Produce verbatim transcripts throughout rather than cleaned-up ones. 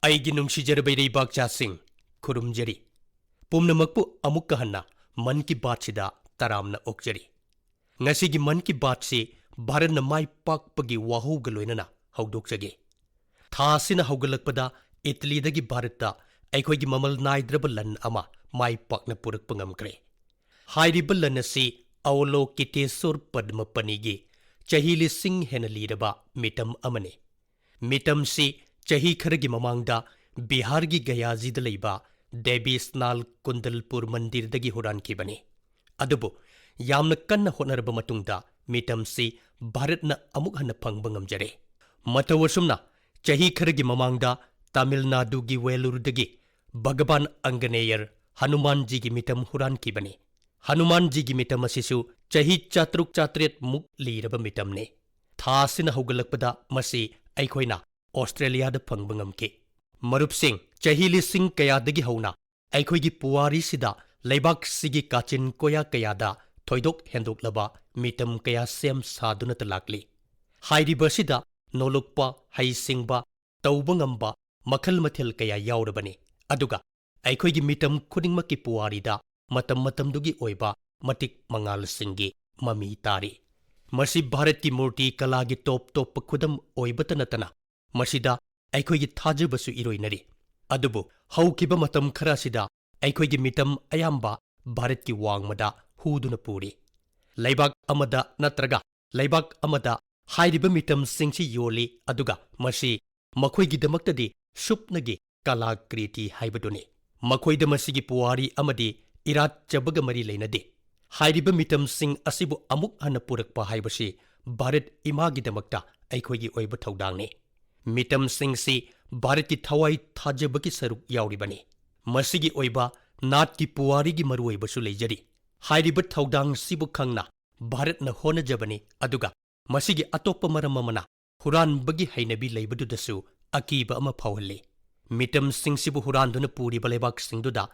ꯑꯩꯒꯤ ꯅꯨꯡꯁꯤꯖꯔꯕ ꯏꯔꯩꯕꯥꯛꯆꯥꯁꯤꯡ, ꯈꯨꯔꯨꯝꯖꯔꯤ꯫ ꯄꯨꯝꯅꯃꯛꯄꯨ ꯑꯃꯨꯛꯀ ꯍꯟꯅ ꯃꯟ ꯀꯤ ꯕꯥꯠꯁꯤꯗ ꯇꯔꯥꯝꯅ ꯑꯣꯛꯆꯔꯤ꯫ ꯉꯁꯤꯒꯤ ꯃꯟ ꯀꯤ ꯕꯥꯠꯁꯤ ꯚꯥꯔꯠꯅ ꯃꯥꯏ ꯄꯥꯛꯄꯒꯤ ꯋꯥꯍꯧꯒ ꯂꯣꯏꯅꯅ ꯍꯧꯗꯣꯛꯆꯒꯦ꯫ ꯊꯥ ꯑꯁꯤꯅ ꯍꯧꯒꯠꯂꯛꯄꯗ ꯏꯇꯂꯤꯗꯒꯤ ꯚꯥꯔꯠꯇ ꯑꯩꯈꯣꯏꯒꯤ ꯃꯃꯜ ꯅꯥꯏꯗ꯭ꯔꯕ ꯂꯟ ꯑꯃ ꯃꯥꯏ ꯄꯥꯛꯅ ꯄꯨꯔꯛꯄ ꯉꯝꯈ꯭ꯔꯦ꯫ ꯍꯥꯏꯔꯤꯕ ꯂꯟ ꯑꯁꯤ ꯑꯋꯂꯣꯀꯤꯇꯦꯁꯣꯔ ꯄꯗꯃꯄꯅꯤꯒꯤ ꯆꯍꯤ ꯂꯤꯁꯤꯡ ꯍꯦꯟꯅ ꯂꯤꯔꯕ ꯃꯤꯇꯝ ꯑꯃꯅꯤ꯫ ꯃꯤꯇꯝꯁꯤ ꯆꯍꯤ ꯈꯔꯒꯤ ꯃꯃꯥꯡꯗ ꯕꯤꯍꯥꯔꯒꯤ ꯒꯌꯥꯖꯤꯗ ꯂꯩꯕ ꯗꯦꯕꯤ ꯁ꯭ꯅꯥꯜ ꯀꯨꯟꯗꯜꯄꯨꯔ ꯃꯟꯗꯤꯔꯗꯒꯤ ꯍꯨꯔꯥꯟꯈꯤꯕꯅꯤ꯫ ꯑꯗꯨꯕꯨ ꯌꯥꯝꯅ ꯀꯟꯅ ꯍꯣꯠꯅꯔꯕ ꯃꯇꯨꯡꯗ ꯃꯤꯇꯝꯁꯤ ꯚꯥꯔꯠꯅ ꯑꯃꯨꯛ ꯍꯟꯅ ꯐꯪꯕ ꯉꯝꯖꯔꯦ꯫ ꯃꯇꯧ ꯑꯁꯨꯝꯅ ꯆꯍꯤ ꯈꯔꯒꯤ ꯃꯃꯥꯡꯗ ꯇꯥꯃꯤꯜ ꯅꯥꯗꯨꯒꯤ ꯋꯦꯂꯨꯔꯗꯒꯤ ꯚꯒꯕꯥꯟ ꯑꯪꯒꯅꯦꯌꯔ ꯍꯅꯨꯃꯥꯟꯖꯤꯒꯤ ꯃꯤꯇꯝ ꯍꯨꯔꯥꯟꯈꯤꯕꯅꯤ꯫ ꯍꯅꯨꯃꯥꯟꯖꯤꯒꯤ ꯃꯤꯇꯝ ꯑꯁꯤꯁꯨ ꯆꯍꯤ ꯆꯥꯇ꯭ꯔꯨꯛ ꯆꯥꯇ꯭ꯔꯦꯠ ꯃꯨꯛ ꯂꯤꯔꯕ ꯃꯤꯇꯝꯅꯤ꯫ ꯊꯥ ꯑꯁꯤꯅ ꯍꯧꯒꯠꯂꯛꯄꯗ ꯃꯁꯤ ꯑꯩꯈꯣꯏꯅ ꯑꯣꯁꯇ꯭ꯔꯦꯂꯤꯌꯥꯗ ꯐꯪꯕ ꯉꯝꯈꯤ꯫ ꯃꯔꯨꯞꯁꯤꯡ, ꯆꯍꯤ ꯂꯤꯁꯤꯡ ꯀꯌꯥꯗꯒꯤ ꯍꯧꯅ ꯑꯩꯈꯣꯏꯒꯤ ꯄꯨꯋꯥꯔꯤꯁꯤꯗ ꯂꯩꯕꯥꯛꯁꯤꯒꯤ ꯀꯥꯆꯤꯟ ꯀꯣꯌꯥ ꯀꯌꯥꯗ ꯊꯣꯏꯗꯣꯛ ꯍꯦꯟꯗꯣꯛꯂꯕ ꯃꯤꯇꯝ ꯀꯌꯥ ꯁꯦꯝ ꯁꯥꯗꯨꯅꯇ ꯂꯥꯛꯂꯤ꯫ ꯍꯥꯏꯔꯤꯕꯁꯤꯗ ꯅꯣꯂꯨꯛꯄ, ꯍꯩꯁꯤꯡꯕ, ꯇꯧꯕ ꯉꯝꯕ ꯃꯈꯜ ꯃꯊꯦꯜ ꯀꯌꯥ ꯌꯥꯎꯔꯕꯅꯤ꯫ ꯑꯗꯨꯒ ꯑꯩꯈꯣꯏꯒꯤ ꯃꯤꯇꯝ ꯈꯨꯗꯤꯡꯃꯛꯀꯤ ꯄꯨꯋꯥꯔꯤꯗ ꯃꯇꯝ ꯃꯇꯝꯗꯨꯒꯤ ꯑꯣꯏꯕ ꯃꯇꯤꯛ ꯃꯉꯥꯜꯁꯤꯡꯒꯤ ꯃꯃꯤ ꯇꯥꯔꯤ꯫ ꯃꯁꯤ ꯚꯥꯔꯠꯀꯤ ꯃꯨꯔꯇꯤ ꯀꯂꯥꯒꯤ ꯇꯣꯞ ꯇꯣꯞꯄ ꯈꯨꯗꯝ ꯑꯣꯏꯕꯇ ꯅꯠꯇꯅ ꯃꯁꯤꯗ ꯑꯩꯈꯣꯏꯒꯤ ꯊꯥꯖꯕꯁꯨ ꯏꯔꯣꯏꯅꯔꯤ꯫ ꯑꯗꯨꯕꯨ ꯍꯧꯈꯤꯕ ꯃꯇꯝ ꯈꯔ ꯑꯁꯤꯗ ꯑꯩꯈꯣꯏꯒꯤ ꯃꯤꯇꯝ ꯑꯌꯥꯝꯕ ꯚꯥꯔꯠꯀꯤ ꯋꯥꯡꯃꯗ ꯍꯨꯗꯨꯅ ꯄꯨꯔꯤ꯫ ꯂꯩꯕꯥꯛ ꯑꯃꯗ ꯅꯠꯇ꯭ꯔꯒ ꯂꯩꯕꯥꯛ ꯑꯃꯗ ꯍꯥꯏꯔꯤꯕ ꯃꯤꯇꯝꯁꯤꯡꯁꯤ ꯌꯣꯜꯂꯤ, ꯑꯗꯨꯒ ꯃꯁꯤ ꯃꯈꯣꯏꯒꯤꯗꯃꯛꯇꯗꯤ ꯁꯨꯞꯅꯒꯤ ꯀꯂꯥꯀ꯭ꯔꯤꯇꯤ ꯍꯥꯏꯕꯗꯨꯅꯤ꯫ ꯃꯈꯣꯏꯗ ꯃꯁꯤꯒꯤ ꯄꯨꯋꯥꯔꯤ ꯑꯃꯗꯤ ꯏꯔꯥꯠꯆꯕꯒ ꯃꯔꯤ ꯂꯩꯅꯗꯦ꯫ ꯍꯥꯏꯔꯤꯕ ꯃꯤꯇꯝꯁꯤꯡ ꯑꯁꯤꯕꯨ ꯑꯃꯨꯛ ꯍꯟꯅ ꯄꯨꯔꯛꯄ ꯍꯥꯏꯕꯁꯤ ꯚꯥꯔꯠ ꯏꯃꯥꯒꯤꯗꯃꯛꯇ ꯑꯩꯈꯣꯏꯒꯤ ꯑꯣꯏꯕ ꯊꯧꯗꯥꯡꯅꯤ꯫ ꯃꯤꯇꯝꯁꯤꯡꯁꯤ ꯚꯥꯔꯠꯀꯤ ꯊꯋꯥꯏ ꯊꯥꯖꯕꯒꯤ ꯁꯔꯨꯛ ꯌꯥꯎꯔꯤꯕꯅꯤ꯫ ꯃꯁꯤꯒꯤ ꯑꯣꯏꯕ ꯅꯥꯠꯀꯤ ꯄꯨꯋꯥꯔꯤꯒꯤ ꯃꯔꯨꯑꯣꯏꯕꯁꯨ ꯂꯩꯖꯔꯤ꯫ ꯍꯥꯏꯔꯤꯕ ꯊꯧꯗꯥꯡꯁꯤꯕꯨ ꯈꯪꯅ ꯚꯥꯔꯠꯅ ꯍꯣꯠꯅꯖꯕꯅꯤ, ꯑꯗꯨꯒ ꯃꯁꯤꯒꯤ ꯑꯇꯣꯞꯄ ꯃꯔꯝ ꯑꯃꯅ ꯍꯨꯔꯥꯟꯕꯒꯤ ꯍꯩꯅꯕꯤ ꯂꯩꯕꯗꯨꯗꯁꯨ ꯑꯀꯤꯕ ꯑꯃ ꯐꯥꯎꯍꯜꯂꯤ꯫ ꯃꯤꯇꯝꯁꯤꯡꯁꯤꯕꯨ ꯍꯨꯔꯥꯟꯗꯨꯅ ꯄꯨꯔꯤꯕ ꯂꯩꯕꯥꯛꯁꯤꯡꯗꯨꯗ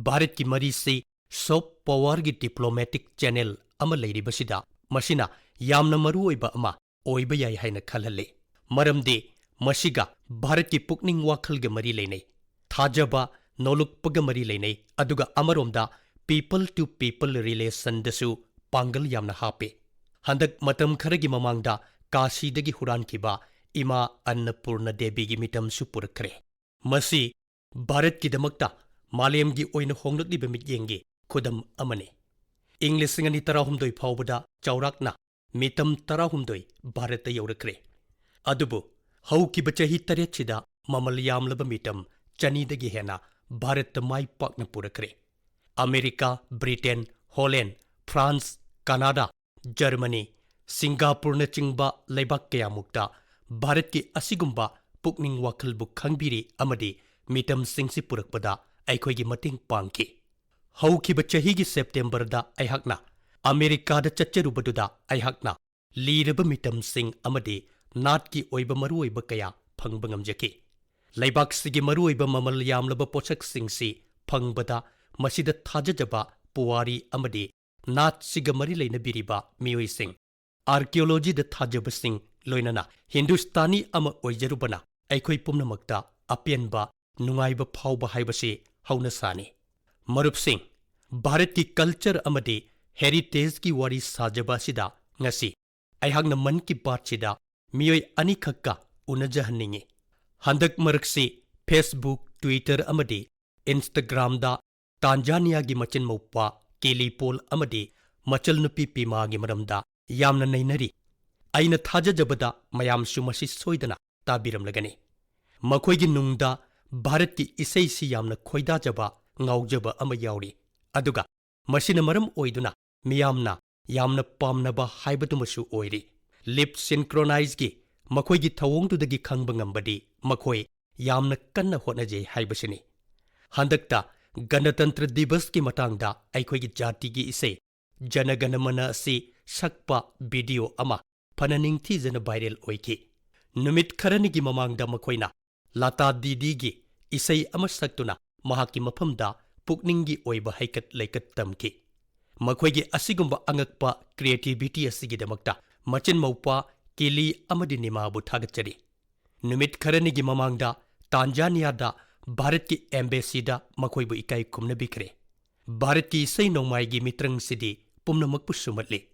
ꯚꯥꯔꯠꯀꯤ ꯃꯔꯤꯁꯤ ꯁꯣꯐ ꯄꯥꯋꯔꯒꯤ ꯗꯤꯄ꯭ꯂꯣꯃꯦꯇꯤꯛ ꯆꯦꯅꯦꯜ ꯑꯃ ꯂꯩꯔꯤꯕꯁꯤꯗ ꯃꯁꯤꯅ ꯌꯥꯝꯅ ꯃꯔꯨꯑꯣꯏꯕ ꯑꯃ ꯑꯣꯏꯕ ꯌꯥꯏ ꯍꯥꯏꯅ ꯈꯜꯍꯜꯂꯤ꯫ ꯃꯔꯝꯗꯤ ꯃꯁꯤꯒ ꯚꯥꯔꯠꯀꯤ ꯄꯨꯛꯅꯤꯡ ꯋꯥꯈꯜꯒ ꯃꯔꯤ ꯂꯩꯅꯩ, ꯊꯥꯖꯕ, ꯅꯣꯂꯨꯛꯄꯒ ꯃꯔꯤ ꯂꯩꯅꯩ, ꯑꯗꯨꯒ ꯑꯃꯔꯣꯝꯗ people to people relationꯗꯁꯨ ꯄꯥꯡꯒꯜ ꯌꯥꯝꯅ ꯍꯥꯞꯄꯤ꯫ ꯍꯟꯗꯛ ꯃꯇꯝ ꯈꯔꯒꯤ ꯃꯃꯥꯡꯗ ꯀꯥꯁꯤꯗꯒꯤ ꯍꯨꯔꯥꯟꯈꯤꯕ ꯏꯃꯥ ꯑꯟꯅꯄꯨꯔꯅ ꯗꯦꯕꯤꯒꯤ ꯃꯤꯇꯝꯁꯨ ꯄꯨꯔꯛꯈ꯭ꯔꯦ꯫ ꯃꯁꯤ ꯚꯥꯔꯠꯀꯤꯗꯃꯛꯇ ꯃꯥꯂꯦꯝꯒꯤ ꯑꯣꯏꯅ ꯍꯣꯡꯂꯛꯂꯤꯕ ꯃꯤꯠꯌꯦꯡꯒꯤ ꯈꯨꯗꯝ ꯑꯃꯅꯤ꯫ ꯏꯪ ꯂꯤꯁꯤꯡ ꯑꯅꯤ ꯇꯔꯥꯍꯨꯝꯗꯣꯏ ꯐꯥꯎꯕꯗ ꯆꯥꯎꯔꯥꯛꯅ ꯃꯤꯇꯝ ꯇꯔꯥꯍꯨꯝꯗꯣꯏ ꯚꯥꯔꯠꯇ ꯌꯧꯔꯛꯈ꯭ꯔꯦ꯫ ꯑꯗꯨꯕꯨ ꯍꯧꯈꯤꯕ ꯆꯍꯤ ꯇꯔꯦꯠꯁꯤꯗ ꯃꯃꯜ ꯌꯥꯝꯂꯕ ꯃꯤꯇꯝ ꯆꯅꯤꯗꯒꯤ ꯍꯦꯟꯅ ꯚꯥꯔꯠꯇ ꯃꯥꯏ ꯄꯥꯛꯅ ꯄꯨꯔꯛꯈ꯭ꯔꯦ꯫ ꯑꯃꯦꯔꯤꯀꯥ, ꯕ꯭ꯔꯤꯇꯦꯟ, ꯍꯣꯂꯦꯟ, ꯐ꯭ꯔꯥꯟꯁ, ꯀꯅꯥꯗꯥ, ꯖꯔꯃꯅꯤ, ꯁꯤꯡꯒꯥꯄꯨꯔꯅꯆꯤꯡꯕ ꯂꯩꯕꯥꯛ ꯀꯌꯥꯃꯨꯛꯇ ꯚꯥꯔꯠꯀꯤ ꯑꯁꯤꯒꯨꯝꯕ ꯄꯨꯛꯅꯤꯡ ꯋꯥꯈꯜꯕꯨ ꯈꯪꯕꯤꯔꯤ ꯑꯃꯗꯤ ꯃꯤꯇꯝꯁꯤꯡꯁꯤ ꯄꯨꯔꯛꯄꯗ ꯑꯩꯈꯣꯏꯒꯤ ꯃꯇꯦꯡ ꯄꯥꯡꯈꯤ꯫ ꯍꯧꯈꯤꯕ ꯆꯍꯤꯒꯤ ꯁꯦꯞꯇꯦꯝꯕꯔꯗ ꯑꯩꯍꯥꯛꯅ ꯑꯃꯦꯔꯤꯀꯥꯗ ꯆꯠꯆꯔꯨꯕꯗꯨꯗ ꯑꯩꯍꯥꯛꯅ ꯂꯤꯔꯕ ꯃꯤꯇꯝꯁꯤꯡ ꯑꯃꯗꯤ ꯅꯥꯠꯀꯤ ꯑꯣꯏꯕ ꯃꯔꯨꯑꯣꯏꯕ ꯀꯌꯥ ꯐꯪꯕ ꯉꯝꯖꯈꯤ꯫ ꯂꯩꯕꯥꯛꯁꯤꯒꯤ ꯃꯔꯨꯑꯣꯏꯕ ꯃꯃꯜ ꯌꯥꯝꯂꯕ ꯄꯣꯠꯁꯛꯁꯤꯡꯁꯤ ꯐꯪꯕꯗ ꯃꯁꯤꯗ ꯊꯥꯖꯖꯕ ꯄꯨꯋꯥꯔꯤ ꯑꯃꯗꯤ ꯅꯥꯠꯁꯤꯒ ꯃꯔꯤ ꯂꯩꯅꯕꯤꯔꯤꯕ ꯃꯤꯑꯣꯏꯁꯤꯡ, ꯑꯥꯔꯀꯤꯑꯣꯂꯣꯖꯤꯗ ꯊꯥꯖꯕꯁꯤꯡ, ꯂꯣꯏꯅꯅ ꯍꯤꯟꯗꯨꯁꯇꯥꯅꯤ ꯑꯃ ꯑꯣꯏꯖꯔꯨꯕꯅ ꯑꯩꯈꯣꯏ ꯄꯨꯝꯅꯃꯛꯇ ꯑꯄꯦꯟꯕ, ꯅꯨꯡꯉꯥꯏꯕ ꯐꯥꯎꯕ ꯍꯥꯏꯕꯁꯤ ꯍꯧꯅꯁꯥꯅꯤ꯫ ꯃꯔꯨꯞꯁꯤꯡ, ꯚꯥꯔꯠꯀꯤ ꯀꯜꯆꯔ ꯑꯃꯗꯤ ꯍꯦꯔꯤꯇꯦꯖꯀꯤ ꯋꯥꯔꯤ ꯁꯥꯖꯕ ꯑꯁꯤꯗ ꯉꯁꯤ ꯑꯩꯍꯥꯛꯅ ꯃꯟ ꯀꯤ ꯕꯥꯠꯁꯤꯗ ꯃꯤꯑꯣꯏ ꯑꯅꯤꯈꯛꯀ ꯎꯅꯖꯍꯟꯅꯤꯡꯏ꯫ ꯍꯟꯗꯛ ꯃꯔꯛꯁꯤ Facebook, Twitter ꯑꯃꯗꯤ Instagramꯗ ꯇꯥꯟꯖꯥꯅꯤꯌꯥꯒꯤ ꯃꯆꯤꯟ ꯃꯧꯄ꯭ꯋꯥ ꯀꯦꯂꯤ ꯄꯣꯜ ꯑꯃꯗꯤ ꯃꯆꯜꯅꯨꯄꯤ ꯄꯤꯃꯥꯒꯤ ꯃꯔꯝꯗ ꯌꯥꯝꯅ ꯅꯩꯅꯔꯤ꯫ ꯑꯩꯅ ꯊꯥꯖꯖꯕꯗ ꯃꯌꯥꯝꯁꯨ ꯃꯁꯤ ꯁꯣꯏꯗꯅ ꯇꯥꯕꯤꯔꯝꯂꯒꯅꯤ꯫ ꯃꯈꯣꯏꯒꯤ ꯅꯨꯡꯗ ꯚꯥꯔꯠꯀꯤ ꯏꯁꯩꯁꯤ ꯌꯥꯝꯅ ꯈꯣꯏꯗꯥꯖꯕ, ꯉꯥꯎꯖꯕ ꯑꯃ ꯌꯥꯎꯔꯤ꯫ ꯑꯗꯨꯒ ꯃꯁꯤꯅ ꯃꯔꯝ ꯑꯣꯏꯗꯨꯅ ꯃꯤꯌꯥꯝꯅ ꯌꯥꯝꯅ ꯄꯥꯝꯅꯕ ꯍꯥꯏꯕꯗꯨꯃꯁꯨ ꯑꯣꯏꯔꯤ꯫ ꯂꯤꯞ ꯁꯤꯟꯀ꯭ꯔꯣꯅꯥꯏꯖꯒꯤ ꯃꯈꯣꯏꯒꯤ ꯊꯧꯑꯣꯡꯗꯨꯗꯒꯤ ꯈꯪꯕ ꯉꯝꯕꯗꯤ ꯃꯈꯣꯏ ꯌꯥꯝꯅ ꯀꯟꯅ ꯍꯣꯠꯅꯖꯩ ꯍꯥꯏꯕꯁꯤꯅꯤ꯫ ꯍꯟꯗꯛꯇ ꯒꯅꯇꯟꯇ꯭ꯔ ꯗꯤꯕꯁꯀꯤ ꯃꯇꯥꯡꯗ ꯑꯩꯈꯣꯏꯒꯤ ꯖꯥꯇꯤꯒꯤ ꯏꯁꯩ ꯖꯅꯒꯅꯃꯅ ꯑꯁꯤ ꯁꯛꯄ ꯚꯤꯗꯤꯑꯣ ꯑꯃ ꯐꯅ ꯅꯤꯡꯊꯤꯖꯅ ꯚꯥꯏꯔꯦꯜ ꯑꯣꯏꯈꯤ꯫ ꯅꯨꯃꯤꯠ ꯈꯔꯅꯤꯒꯤ ꯃꯃꯥꯡꯗ ꯃꯈꯣꯏꯅ ꯂꯇꯥ ꯗꯤꯗꯤꯒꯤ ꯏꯁꯩ ꯑꯃ ꯁꯛꯇꯨꯅ ꯃꯍꯥꯛꯀꯤ ꯃꯐꯝꯗ ꯄꯨꯛꯅꯤꯡꯒꯤ ꯑꯣꯏꯕ ꯍꯩꯀꯠ ꯂꯩꯀꯠ ꯇꯝꯈꯤ꯫ ꯃꯈꯣꯏꯒꯤ ꯑꯁꯤꯒꯨꯝꯕ ꯑꯉꯛꯄ ꯀ꯭ꯔꯤꯌꯦꯇꯤꯚꯤꯇꯤ ꯑꯁꯤꯒꯤꯗꯃꯛꯇ ꯃꯆꯤꯟ ꯃꯧꯄ꯭ꯋꯥ ꯀꯦꯂꯤ ꯑꯃꯗꯤ ꯅꯤꯃꯥꯕꯨ ꯊꯥꯒꯠꯆꯔꯤ꯫ ꯅꯨꯃꯤꯠ ꯈꯔꯅꯤꯒꯤ ꯃꯃꯥꯡꯗ ꯇꯥꯟꯖꯥꯅꯤꯌꯥꯗ ꯚꯥꯔꯠꯀꯤ ꯑꯦꯝꯕꯦꯁꯤꯗ ꯃꯈꯣꯏꯕꯨ ꯏꯀꯥꯏ ꯈꯨꯝꯅꯕꯤꯈ꯭ꯔꯦ꯫ ꯚꯥꯔꯠꯀꯤ ꯏꯁꯩ ꯅꯣꯡꯃꯥꯏꯒꯤ ꯃꯤꯇ꯭ꯔꯪꯁꯤꯗꯤ ꯄꯨꯝꯅꯃꯛꯄꯨ ꯁꯨꯝꯍꯠꯂꯤ꯫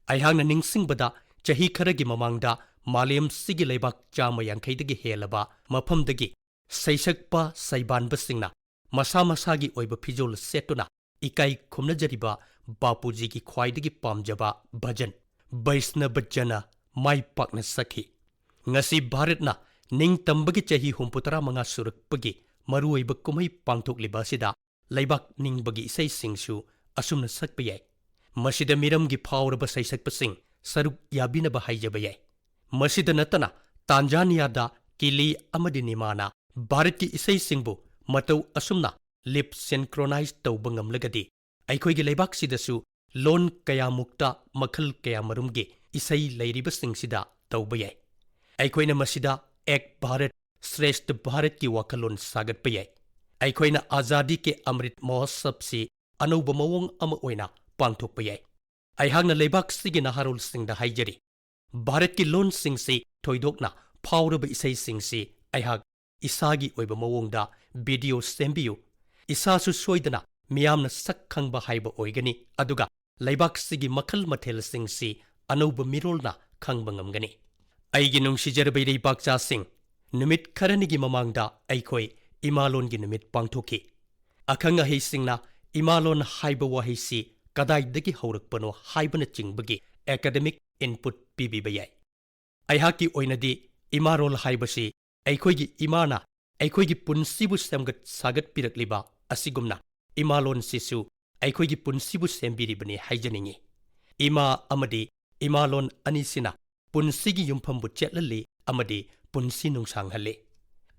ꯑꯩꯍꯥꯛꯅ ꯅꯤꯡꯁꯤꯡꯕꯗ, ꯆꯍꯤ ꯈꯔꯒꯤ ꯃꯃꯥꯡꯗ ꯃꯥꯂꯦꯝꯁꯤꯒꯤ ꯂꯩꯕꯥꯛ ꯆꯥꯝꯃ ꯌꯥꯡꯈꯩꯗꯒꯤ ꯍꯦꯜꯂꯕ ꯃꯐꯝꯗꯒꯤ ꯁꯩꯁꯛꯄ ꯁꯩꯕꯥꯟꯕꯁꯤꯡꯅ ꯃꯁꯥ ꯃꯁꯥꯒꯤ ꯑꯣꯏꯕ ꯐꯤꯖꯣꯜ ꯁꯦꯠꯇꯨꯅ ꯏꯀꯥꯏ ꯈꯨꯝꯅꯖꯔꯤꯕ ꯕꯥꯄꯨꯖꯤꯒꯤ ꯈ꯭ꯋꯥꯏꯗꯒꯤ ꯄꯥꯝꯖꯕ ꯚꯖꯟ ꯕꯩꯁꯅꯕ ꯖꯅ ꯃꯥꯏ ꯄꯥꯛꯅ ꯁꯛꯈꯤ꯫ ꯉꯁꯤ ꯚꯥꯔꯠꯅ ꯅꯤꯡꯇꯝꯕꯒꯤ ꯆꯍꯤ ꯍꯨꯝꯐꯨꯇꯔꯥ ꯃꯉꯥ ꯁꯨꯔꯛꯄꯒꯤ ꯃꯔꯨꯑꯣꯏꯕ ꯀꯨꯝꯍꯩ ꯄꯥꯡꯊꯣꯛꯂꯤꯕ ꯑꯁꯤꯗ ꯂꯩꯕꯥꯛ ꯅꯤꯡꯕꯒꯤ ꯏꯁꯩꯁꯤꯡꯁꯨ ꯑꯁꯨꯝꯅ ꯁꯛꯄ ꯌꯥꯏ꯫ ꯃꯁꯤꯗ ꯃꯤꯔꯝꯒꯤ ꯐꯥꯎꯔꯕ ꯁꯩꯁꯛꯄꯁꯤꯡ ꯁꯔꯨꯛ ꯌꯥꯕꯤꯅꯕ ꯍꯥꯏꯖꯕ ꯌꯥꯏ꯫ ꯃꯁꯤꯗ ꯅꯠꯇꯅ ꯇꯥꯟꯖꯥꯅꯤꯌꯥꯗ ꯀꯤꯂꯤ ꯑꯃꯗꯤ ꯅꯤꯃꯥꯅ ꯚꯥꯔꯠꯀꯤ ꯏꯁꯩꯁꯤꯡꯕꯨ ꯃꯇꯧ ꯑꯁꯨꯝꯅ ꯂꯤꯞ ꯁꯤꯟꯀ꯭ꯔꯣꯅꯥꯏꯖ ꯇꯧꯕ ꯉꯝꯂꯒꯗꯤ, ꯑꯩꯈꯣꯏꯒꯤ ꯂꯩꯕꯥꯛꯁꯤꯗꯁꯨ ꯂꯣꯟ ꯀꯌꯥꯃꯨꯛꯇ ꯃꯈꯜ ꯀꯌꯥꯃꯔꯨꯝꯒꯤ ꯏꯁꯩ ꯂꯩꯔꯤꯕꯁꯤꯡꯁꯤꯗ ꯇꯧꯕ ꯌꯥꯏ꯫ ꯑꯩꯈꯣꯏꯅ ꯃꯁꯤꯗ ꯑꯦꯛ ꯚꯥꯔꯠ ꯁ꯭ꯔꯦꯁꯊ ꯚꯥꯔꯠꯀꯤ ꯋꯥꯈꯜꯂꯣꯟ ꯁꯥꯒꯠꯄ ꯌꯥꯏ꯫ ꯑꯩꯈꯣꯏꯅ ꯑꯖꯥꯗꯤ ꯀꯦ ꯑꯃ꯭ꯔꯤꯠ ꯃꯍꯣꯠꯁꯕꯁꯤ ꯑꯅꯧꯕ ꯃꯑꯣꯡ ꯑꯃ ꯑꯣꯏꯅ ꯄꯥꯡꯊꯣꯛꯄ ꯌꯥꯏ꯫ ꯑꯩꯍꯥꯛꯅ ꯂꯩꯕꯥꯛꯁꯤꯒꯤ ꯅꯍꯥꯔꯣꯜꯁꯤꯡꯗ ꯍꯥꯏꯖꯔꯤ, ꯚꯥꯔꯠꯀꯤ ꯂꯣꯟꯁꯤꯡꯁꯤ ꯊꯣꯏꯗꯣꯛꯅ ꯐꯥꯎꯔꯕ ꯏꯁꯩꯁꯤꯡꯁꯤ ꯑꯩꯍꯥꯛ ꯏꯁꯥꯒꯤ ꯑꯣꯏꯕ ꯃꯑꯣꯡꯗ ꯚꯤꯗꯤꯑꯣ ꯁꯦꯝꯕꯤꯌꯨ, ꯏꯁꯥꯁꯨ ꯁꯣꯏꯗꯅ ꯃꯤꯌꯥꯝꯅ ꯁꯛ ꯈꯪꯕ ꯍꯥꯏꯕ ꯑꯣꯏꯒꯅꯤ, ꯑꯗꯨꯒ ꯂꯩꯕꯥꯛꯁꯤꯒꯤ ꯃꯈꯜ ꯃꯊꯦꯜꯁꯤꯡꯁꯤ ꯑꯅꯧꯕ ꯃꯤꯔꯣꯜꯅ ꯈꯪꯕ ꯉꯝꯒꯅꯤ꯫ ꯑꯩꯒꯤ ꯅꯨꯡꯁꯤꯖꯔꯕ ꯏꯔꯩꯕꯥꯛꯆꯥꯁꯤꯡ, ꯅꯨꯃꯤꯠ ꯈꯔꯅꯤꯒꯤ ꯃꯃꯥꯡꯗ ꯑꯩꯈꯣꯏ ꯏꯃꯥꯂꯣꯟꯒꯤ ꯅꯨꯃꯤꯠ ꯄꯥꯡꯊꯣꯛꯈꯤ꯫ ꯑꯈꯪ ꯑꯍꯩꯁꯤꯡꯅ ꯏꯃꯥꯂꯣꯟ ꯍꯥꯏꯕ ꯋꯥꯍꯩꯁꯤ ꯀꯗꯥꯏꯗꯒꯤ ꯍꯧꯔꯛꯄꯅꯣ ꯍꯥꯏꯕꯅꯆꯤꯡꯕꯒꯤ ꯑꯦꯀꯥꯗꯦꯃꯤꯛ ꯏꯟꯄꯨꯠ ꯄꯤꯕꯤꯕ ꯌꯥꯏ꯫ ꯑꯩꯍꯥꯛꯀꯤ ꯑꯣꯏꯅꯗꯤ ꯏꯃꯥꯔꯣꯜ ꯍꯥꯏꯕꯁꯤ ꯑꯩꯈꯣꯏꯒꯤ ꯏꯃꯥꯅ ꯑꯩꯈꯣꯏꯒꯤ ꯄꯨꯟꯁꯤꯕꯨ ꯁꯦꯝꯒꯠ ꯁꯥꯒꯠꯄꯤꯔꯛꯂꯤꯕ ꯑꯁꯤꯒꯨꯝꯅ ꯏꯃꯥꯂꯣꯟꯁꯤꯁꯨ ꯑꯩꯈꯣꯏꯒꯤ ꯄꯨꯟꯁꯤꯕꯨ ꯁꯦꯝꯕꯤꯔꯤꯕꯅꯤ ꯍꯥꯏꯖꯅꯤꯡꯏ꯫ ꯏꯃꯥ ꯑꯃꯗꯤ ꯏꯃꯥꯂꯣꯟ ꯑꯅꯤꯁꯤꯅ ꯄꯨꯟꯁꯤꯒꯤ ꯌꯨꯝꯐꯝꯕꯨ ꯆꯦꯠꯍꯜꯂꯤ ꯑꯃꯗꯤ ꯄꯨꯟꯁꯤ ꯅꯨꯡꯁꯥꯡꯍꯜꯂꯤ꯫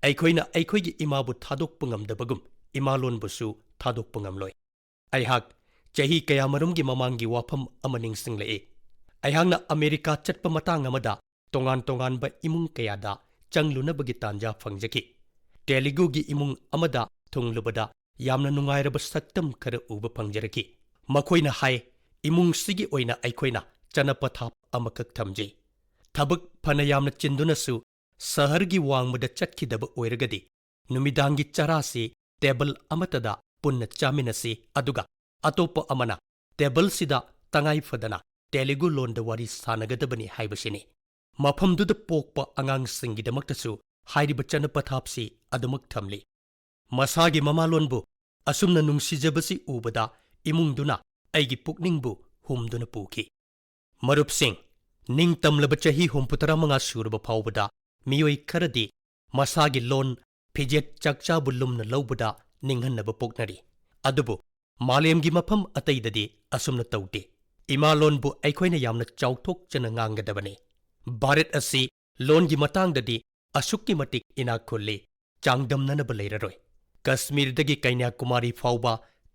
ꯑꯩꯈꯣꯏꯅ ꯑꯩꯈꯣꯏꯒꯤ ꯏꯃꯥꯕꯨ ꯊꯥꯗꯣꯛꯄ ꯉꯝꯗꯕꯒꯨꯝ ꯏꯃꯥꯂꯣꯟꯕꯨꯁꯨ ꯊꯥꯗꯣꯛꯄ ꯉꯝꯂꯣꯏ꯫ ꯑꯩꯍꯥꯛ ꯆꯍꯤ ꯀꯌꯥꯃꯔꯨꯝꯒꯤ ꯃꯃꯥꯡꯒꯤ ꯋꯥꯐꯝ ꯑꯃ ꯅꯤꯡꯁꯤꯡꯂꯛꯏ꯫ ꯑꯩꯍꯥꯛꯅ ꯑꯃꯦꯔꯤꯀꯥ ꯆꯠꯄ ꯃꯇꯥꯡ ꯑꯃꯗ ꯇꯣꯉꯥꯟ ꯇꯣꯉꯥꯟꯕ ꯏꯃꯨꯡ ꯀꯌꯥꯗ ꯆꯪꯂꯨꯅꯕꯒꯤ ꯇꯥꯟꯖꯥ ꯐꯪꯖꯈꯤ꯫ ꯇꯦꯂꯨꯒꯨꯒꯤ ꯏꯃꯨꯡ ꯑꯃꯗ ꯊꯨꯡꯂꯨꯕꯗ ꯌꯥꯝꯅ ꯅꯨꯡꯉꯥꯏꯔꯕ ꯁꯛꯇꯝ ꯈꯔ ꯎꯕ ꯐꯪꯖꯔꯛꯈꯤ꯫ ꯃꯈꯣꯏꯅ ꯍꯥꯏ, "ꯏꯃꯨꯡꯁꯤꯒꯤ ꯑꯣꯏꯅ ꯑꯩꯈꯣꯏꯅ ꯆꯅꯄꯊꯥꯞ ꯑꯃꯈꯛ ꯊꯝꯖꯩ꯫ ꯊꯕꯛ ꯐꯅ ꯌꯥꯝꯅ ꯆꯤꯟꯗꯨꯅꯁꯨ ꯁꯍꯔꯒꯤ ꯋꯥꯡꯃꯗ ꯆꯠꯈꯤꯗꯕ ꯑꯣꯏꯔꯒꯗꯤ, ꯅꯨꯃꯤꯗꯥꯡꯒꯤ ꯆꯔꯥꯁꯤ ꯇꯦꯕꯜ ꯑꯃꯠꯇꯗ ꯄꯨꯟꯅ ꯆꯥꯃꯤꯟꯅꯁꯤ, ꯑꯗꯨꯒ ꯑꯇꯣꯞꯄ ꯑꯃꯅ ꯇꯦꯕꯜꯁꯤꯗ ꯇꯉꯥꯏ ꯐꯗꯅ ꯇꯦꯂꯨꯒꯨ ꯂꯣꯟꯗ ꯋꯥꯔꯤ ꯁꯥꯟꯅꯒꯗꯕꯅꯤ ꯍꯥꯏꯕꯁꯤꯅꯤ꯫ ꯃꯐꯝꯗꯨꯗ ꯄꯣꯛꯄ ꯑꯉꯥꯡꯁꯤꯡꯒꯤꯗꯃꯛꯇꯁꯨ ꯍꯥꯏꯔꯤꯕ ꯆꯠꯅ ꯄꯊꯥꯞꯁꯤ ꯑꯗꯨꯃꯛ ꯊꯝꯂꯤ꯫ ꯃꯁꯥꯒꯤ ꯃꯃꯥꯂꯣꯟꯕꯨ ꯑꯁꯨꯝꯅ ꯅꯨꯡꯁꯤꯖꯕꯁꯤ ꯎꯕꯗ ꯏꯃꯨꯡꯗꯨꯅ ꯑꯩꯒꯤ ꯄꯨꯛꯅꯤꯡꯕꯨ ꯍꯨꯝꯗꯨꯅ ꯄꯨꯈꯤ꯫ ꯃꯔꯨꯞꯁꯤꯡ, ꯅꯤꯡꯇꯝꯂꯕ ꯆꯍꯤ ꯍꯨꯝꯐꯨꯇꯔꯥ ꯃꯉꯥ ꯁꯨꯔꯕ ꯐꯥꯎꯕꯗ ꯃꯤꯑꯣꯏ ꯈꯔꯗꯤ ꯃꯁꯥꯒꯤ ꯂꯣꯟ, ꯐꯤꯖꯦꯠ ꯆꯥꯛꯆꯥꯕꯨ ꯂꯨꯝꯅ ꯂꯧꯕꯗ ꯅꯤꯡꯍꯟꯅꯕ ꯄꯣꯛꯅꯔꯤ꯫ ꯑꯗꯨꯕꯨ ꯃꯥꯂꯦꯝꯒꯤ ꯃꯐꯝ ꯑꯇꯩꯗꯗꯤ ꯑꯁꯨꯝꯅ ꯇꯧꯗꯦ꯫ ꯏꯃꯥ ꯂꯣꯟꯕꯨ ꯑꯩꯈꯣꯏꯅ ꯌꯥꯝꯅ ꯆꯥꯎꯊꯣꯛꯆꯅ ꯉꯥꯡꯒꯗꯕꯅꯤ꯫ ꯚꯥꯔꯠ ꯑꯁꯤ ꯂꯣꯟꯒꯤ ꯃꯇꯥꯡꯗꯗꯤ ꯑꯁꯨꯛꯀꯤ ꯃꯇꯤꯛ ꯏꯅꯥꯛ ꯈꯨꯜꯂꯤ, ꯆꯥꯡꯗꯝꯅꯅꯕ ꯂꯩꯔꯔꯣꯏ꯫ ꯀꯁꯃꯤꯔꯗꯒꯤ ꯀꯟꯌꯥꯀꯨꯃꯥꯔꯤ ꯐꯥꯎꯕ,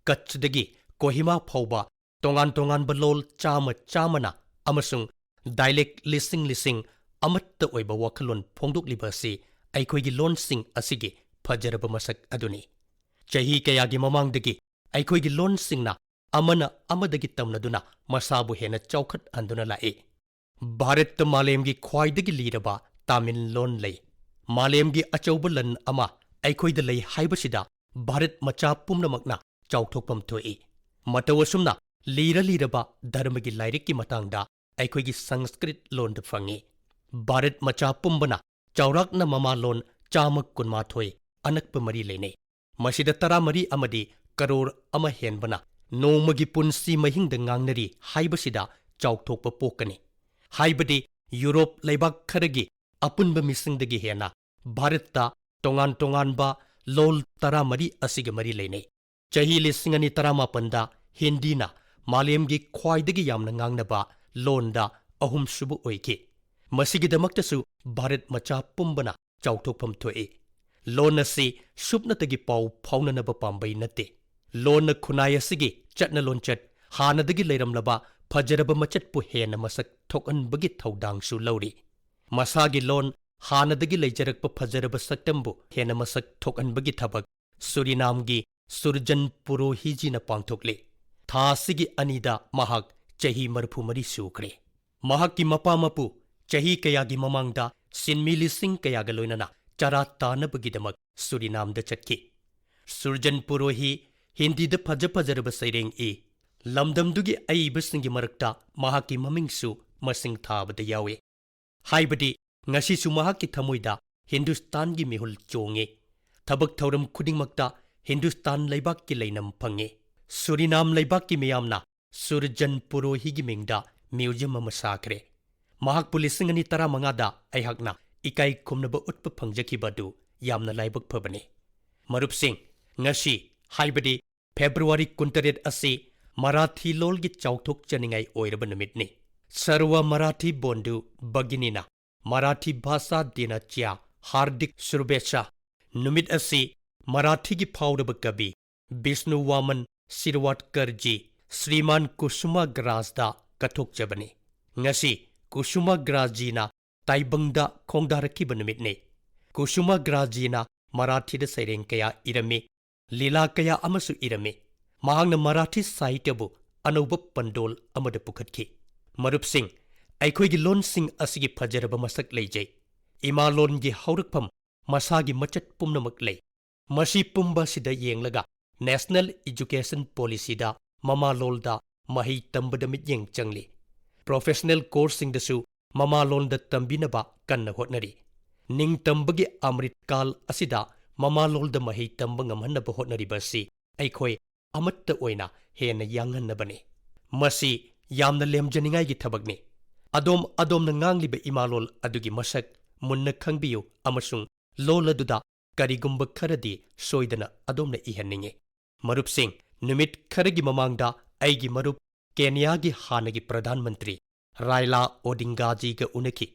ꯀꯠꯆꯗꯒꯤ ꯀꯣꯍꯤꯃꯥ ꯐꯥꯎꯕ ꯇꯣꯉꯥꯟ ꯇꯣꯉꯥꯟꯕ ꯂꯣꯜ ꯆꯥꯃ ꯆꯥꯃꯅ ꯑꯃꯁꯨꯡ dialect ꯂꯤꯁꯤꯡ ꯂꯤꯁꯤꯡ ꯑꯃꯠꯇ ꯑꯣꯏꯕ ꯋꯥꯈꯜꯂꯣꯟ ꯐꯣꯡꯗꯣꯛꯂꯤꯕ ꯑꯁꯤ ꯑꯩꯈꯣꯏꯒꯤ ꯂꯣꯟꯁꯤꯡ ꯑꯁꯤꯒꯤ ꯐꯖꯔꯕ ꯃꯁꯛ ꯑꯗꯨꯅꯤ꯫ ꯆꯍꯤ ꯀꯌꯥꯒꯤ ꯃꯃꯥꯡꯗꯒꯤ ꯑꯩꯈꯣꯏꯒꯤ ꯂꯣꯟꯁꯤꯡꯅ ꯑꯃꯅ ꯑꯃꯗꯒꯤ ꯇꯝꯅꯗꯨꯅ ꯃꯁꯥꯕꯨ ꯍꯦꯟꯅ ꯆꯥꯎꯈꯠꯍꯟꯗꯨꯅ ꯂꯥꯛꯏ꯫ ꯚꯥꯔꯠꯇ ꯃꯥꯂꯦꯝꯒꯤ ꯈ꯭ꯋꯥꯏꯗꯒꯤ ꯂꯤꯔꯕ ꯇꯥꯃꯤꯜ ꯂꯣꯟ ꯂꯩ꯫ ꯃꯥꯂꯦꯝꯒꯤ ꯑꯆꯧꯕ ꯂꯟ ꯑꯃ ꯑꯩꯈꯣꯏꯗ ꯂꯩ ꯍꯥꯏꯕꯁꯤꯗ ꯚꯥꯔꯠ ꯃꯆꯥ ꯄꯨꯝꯅꯃꯛꯅ ꯆꯥꯎꯊꯣꯛꯐꯝ ꯊꯣꯛꯏ꯫ ꯃꯇꯧ ꯑꯁꯨꯝꯅ ꯂꯤꯔ ꯂꯤꯔꯕ ꯙꯔꯃꯒꯤ ꯂꯥꯏꯔꯤꯛꯀꯤ ꯃꯇꯥꯡꯗ ꯑꯩꯈꯣꯏꯒꯤ ꯁꯪꯁꯀ꯭ꯔꯤꯠ ꯂꯣꯟꯗ ꯐꯪꯏ꯫ ꯚꯥꯔꯠ ꯃꯆꯥ ꯄꯨꯝꯕꯅ ꯆꯥꯎꯔꯥꯛꯅ ꯃꯃꯥꯂꯣꯟ ꯆꯥꯝꯃ ꯀꯨꯟꯃꯥꯊꯣꯏ ꯑꯅꯛꯄ ꯃꯔꯤ ꯂꯩꯅꯩ꯫ ꯃꯁꯤꯗ ꯇꯔꯥꯃꯔꯤ ꯑꯃꯗꯤ ꯀꯔꯣꯔ ꯑꯃ ꯍꯦꯟꯕꯅ ꯅꯣꯡꯃꯒꯤ ꯄꯨꯟꯁꯤ ꯃꯍꯤꯡꯗ ꯉꯥꯡꯅꯔꯤ ꯍꯥꯏꯕꯁꯤꯗ ꯆꯥꯎꯊꯣꯛꯄ ꯄꯣꯛꯀꯅꯤ꯫ ꯍꯥꯏꯕꯗꯤ ꯌꯨꯔꯣꯞ ꯂꯩꯕꯥꯛ ꯈꯔꯒꯤ ꯑꯄꯨꯟꯕ ꯃꯤꯁꯤꯡꯗꯒꯤ ꯍꯦꯟꯅ ꯚꯥꯔꯠꯇ ꯇꯣꯉꯥꯟ ꯇꯣꯉꯥꯟꯕ ꯂꯣꯜ ꯇꯔꯥꯃꯔꯤ ꯑꯁꯤꯒ ꯃꯔꯤ ꯂꯩꯅꯩ꯫ ꯆꯍꯤ ꯂꯤꯁꯤꯡ ꯑꯅꯤ ꯇꯔꯥꯃꯥꯄꯟꯗ ꯍꯤꯟꯗꯤꯅ ꯃꯥꯂꯦꯝꯒꯤ ꯈ꯭ꯋꯥꯏꯗꯒꯤ ꯌꯥꯝꯅ ꯉꯥꯡꯅꯕ ꯂꯣꯟꯗ ꯑꯍꯨꯝꯁꯨꯕ ꯑꯣꯏꯈꯤ꯫ ꯃꯁꯤꯒꯤꯗꯃꯛꯇꯁꯨ ꯚꯥꯔꯠ ꯃꯆꯥ ꯄꯨꯝꯕꯅ ꯆꯥꯎꯊꯣꯛꯐꯝ ꯊꯣꯛꯏ꯫ ꯂꯣꯟ ꯑꯁꯤ ꯁꯨꯞꯅꯇꯒꯤ ꯄꯥꯎ ꯐꯥꯎꯅꯅꯕ ꯄꯥꯝꯕꯩ ꯅꯠꯇꯦ꯫ ꯂꯣꯟꯅ ꯈꯨꯟꯅꯥꯏ ꯑꯁꯤꯒꯤ ꯆꯠꯅ ꯂꯣꯟꯆꯠ, ꯍꯥꯟꯅꯗꯒꯤ ꯂꯩꯔꯝꯂꯕ ꯐꯖꯔꯕ ꯃꯆꯠꯄꯨ ꯍꯦꯟꯅ ꯃꯁꯛ ꯊꯣꯛꯍꯟꯕꯒꯤ ꯊꯧꯗꯥꯡꯁꯨ ꯂꯧꯔꯤ꯫ ꯃꯁꯥꯒꯤ ꯂꯣꯟ, ꯍꯥꯟꯅꯗꯒꯤ ꯂꯩꯖꯔꯛꯄ ꯐꯖꯔꯕ ꯁꯛꯇꯝꯕꯨ ꯍꯦꯟꯅ ꯃꯁꯛ ꯊꯣꯛꯍꯟꯕꯒꯤ ꯊꯕꯛ ꯁꯨꯔꯤꯅꯥꯝꯒꯤ ꯁꯨꯔꯖꯟ ꯄꯨꯔꯣꯍꯤꯖꯤꯅ ꯄꯥꯡꯊꯣꯛꯂꯤ꯫ ꯊꯥ ꯑꯁꯤꯒꯤ ꯑꯅꯤꯗ ꯃꯍꯥꯛ ꯆꯍꯤ ꯃꯔꯤꯐꯨ ꯃꯔꯤ ꯁꯨꯈ꯭ꯔꯦ꯫ ꯃꯍꯥꯛꯀꯤ ꯃꯄꯥ ꯃꯄꯨ ꯆꯍꯤ ꯀꯌꯥꯒꯤ ꯃꯃꯥꯡꯗ ꯁꯤꯟꯃꯤ ꯂꯤꯁꯤꯡ ꯀꯌꯥꯒ ꯂꯣꯏꯅꯅ ꯆꯔꯥ ꯇꯥꯅꯕꯒꯤꯗꯃꯛ ꯁꯨꯔꯤꯅꯥꯝꯗ ꯆꯠꯈꯤ꯫ ꯁꯨꯔꯖꯟ ꯄꯨꯔꯣꯍꯤ ꯍꯤꯟꯗꯤꯗ ꯐꯖ ꯐꯖꯔꯕ ꯁꯩꯔꯦꯡ ꯏ꯫ ꯂꯝꯗꯝꯗꯨꯒꯤ ꯑꯏꯕꯁꯤꯡꯒꯤ ꯃꯔꯛꯇ ꯃꯍꯥꯛꯀꯤ ꯃꯃꯤꯡꯁꯨ ꯃꯁꯤꯡ ꯊꯥꯕꯗ ꯌꯥꯎꯏ꯫ ꯍꯥꯏꯕꯗꯤ, ꯉꯁꯤꯁꯨ ꯃꯍꯥꯛꯀꯤ ꯊꯃꯣꯏꯗ ꯍꯤꯟꯗꯨꯁꯇꯥꯟꯒꯤ ꯃꯤꯍꯨꯜ ꯆꯣꯡꯉꯤ꯫ ꯊꯕꯛ ꯊꯧꯔꯝ ꯈꯨꯗꯤꯡꯃꯛꯇ ꯍꯤꯟꯗꯨꯁꯇꯥꯟ ꯂꯩꯕꯥꯛꯀꯤ ꯂꯩꯅꯝ ꯐꯪꯉꯤ꯫ ꯁꯨꯔꯤꯅꯥꯝ ꯂꯩꯕꯥꯛꯀꯤ ꯃꯤꯌꯥꯝꯅ ꯁꯨꯔꯖꯟ ꯄꯨꯔꯣꯍꯤꯒꯤ ꯃꯤꯡꯗ ꯃ꯭ꯌꯨꯖꯤꯌꯝ ꯑꯃ ꯁꯥꯈ꯭ꯔꯦ꯫ ꯃꯍꯥꯛꯄꯨ ꯂꯤꯁꯤꯡ ꯑꯅꯤ ꯇꯔꯥꯃꯉꯥꯗ ꯑꯩꯍꯥꯛꯅ ꯏꯀꯥꯏ ꯈꯨꯝꯅꯕ ꯎꯠꯄ ꯐꯪꯖꯈꯤꯕ ꯑꯗꯨ ꯌꯥꯝꯅ ꯂꯥꯏꯕꯛ ꯐꯕꯅꯤ꯫ ꯃꯔꯨꯞꯁꯤꯡ, ꯉꯁꯤ, ꯍꯥꯏꯕꯗꯤ ꯐꯦꯕ꯭ꯔꯨꯋꯥꯔꯤ ꯀꯨꯟꯇꯔꯦꯠ ꯑꯁꯤ ꯃꯔꯥꯊꯤ ꯂꯣꯜꯒꯤ ꯆꯥꯎꯊꯣꯛꯆꯅꯤꯡꯉꯥꯏ ꯑꯣꯏꯔꯕ ꯅꯨꯃꯤꯠꯅꯤ꯫ ꯁꯔꯋ ꯃꯔꯥꯊꯤ ꯕꯣꯟꯙꯨ ꯚꯒꯤꯅꯤꯅ ꯃꯔꯥꯊꯤ ꯚꯥꯁꯥ ꯗꯤꯅꯥꯆ꯭ꯌꯥ ꯍꯥꯔꯗꯤꯛ ꯁꯨꯔꯕꯦꯁꯥ꯫ ꯅꯨꯃꯤꯠ ꯑꯁꯤ ꯃꯔꯥꯊꯤꯒꯤ ꯐꯥꯎꯔꯕ ꯀꯕꯤ ꯕꯤꯁꯅꯨ ꯋꯥꯃꯟ ꯁꯤꯔꯋꯥꯠꯀꯔꯖꯤ ꯁ꯭ꯔꯤꯃꯥꯟ ꯀꯨꯁꯨꯃꯥꯒ꯭ꯔꯥꯖꯗ ꯀꯠꯊꯣꯛꯆꯕꯅꯤ꯫ ꯉꯁꯤ ꯀꯨꯁꯨꯃꯥꯒ꯭ꯔꯥꯖꯖꯤꯅ ꯇꯥꯏꯕꯪꯗ ꯈꯣꯡꯗꯥꯔꯛꯈꯤꯕ ꯅꯨꯃꯤꯠꯅꯤ꯫ ꯀꯨꯁꯨꯃꯥꯒ꯭ꯔꯥꯖꯖꯤꯅ ꯃꯔꯥꯊꯤꯗ ꯁꯩꯔꯦꯡ ꯀꯌꯥ ꯏꯔꯝꯃꯤ, ꯂꯤꯂꯥ ꯀꯌꯥ ꯑꯃꯁꯨ ꯏꯔꯝꯃꯤ꯫ ꯃꯍꯥꯛꯅ ꯃꯔꯥꯊꯤ ꯁꯥꯍꯤꯇ꯭ꯌꯕꯨ ꯑꯅꯧꯕ ꯄꯟꯗꯣꯜ ꯑꯃꯗ ꯄꯨꯈꯠꯈꯤ꯫ ꯃꯔꯨꯞꯁꯤꯡ, ꯑꯩꯈꯣꯏꯒꯤ ꯂꯣꯟꯁꯤꯡ ꯑꯁꯤꯒꯤ ꯐꯖꯔꯕ ꯃꯁꯛ ꯂꯩꯖꯩ꯫ ꯏꯃꯥ ꯂꯣꯟꯒꯤ ꯍꯧꯔꯛꯐꯝ ꯃꯁꯥꯒꯤ ꯃꯆꯠ ꯄꯨꯝꯅꯃꯛ ꯂꯩ꯫ ꯃꯁꯤ ꯄꯨꯝꯕ ꯑꯁꯤꯗ ꯌꯦꯡꯂꯒ National Education Policyꯗ ꯃꯃꯥꯂꯣꯟꯗ ꯃꯍꯩ ꯇꯝꯕꯗ ꯃꯤꯠꯌꯦꯡ ꯆꯪꯂꯤ꯫ Professional courseꯁꯤꯡꯗꯁꯨ ꯃꯃꯥꯂꯣꯟꯗ ꯇꯝꯕꯤꯅꯕ ꯀꯟꯅ ꯍꯣꯠꯅꯔꯤ꯫ ꯅꯤꯡꯇꯝꯕꯒꯤ ꯑꯃ꯭ꯔꯤꯠ ꯀꯥꯜ ꯑꯁꯤꯗ ꯃꯃꯥꯂꯣꯟꯗ ꯃꯍꯩ ꯇꯝꯕ ꯉꯝꯍꯟꯅꯕ ꯍꯣꯠꯅꯔꯤꯕ ꯑꯁꯤ ꯑꯩꯈꯣꯏ ꯑꯃꯠꯇ ꯑꯣꯏꯅ ꯍꯦꯟꯅ ꯌꯥꯡꯍꯟꯅꯕꯅꯤ꯫ ꯃꯁꯤ ꯌꯥꯝꯅ ꯂꯦꯝꯖꯅꯤꯡꯉꯥꯏꯒꯤ ꯊꯕꯛꯅꯤ꯫ ꯑꯗꯣꯝ ꯑꯗꯣꯝꯅ ꯉꯥꯡꯂꯤꯕ ꯏꯃꯥꯂꯣꯟ ꯑꯗꯨꯒꯤ ꯃꯁꯛ ꯃꯨꯟꯅ ꯈꯪꯕꯤꯌꯨ ꯑꯃꯁꯨꯡ ꯂꯣꯜ ꯑꯗꯨꯗ ꯀꯔꯤꯒꯨꯝꯕ ꯈꯔꯗꯤ ꯁꯣꯏꯗꯅ ꯑꯗꯣꯝꯅ ꯏꯍꯟꯅꯤꯡꯏ꯫ ꯃꯔꯨꯞꯁꯤꯡ, ꯅꯨꯃꯤꯠ ꯈꯔꯒꯤ ꯃꯃꯥꯡꯗ ꯑꯩꯒꯤ ꯃꯔꯨꯞ ꯀꯦꯅꯤꯌꯥꯒꯤ ꯍꯥꯟꯅꯒꯤ ꯄ꯭ꯔꯙꯥꯟ ꯃꯟꯇ꯭ꯔꯤ ꯔꯥꯏꯂꯥ ꯑꯣꯗꯤꯡꯒꯥꯖꯤꯒ ꯎꯅꯈꯤ꯫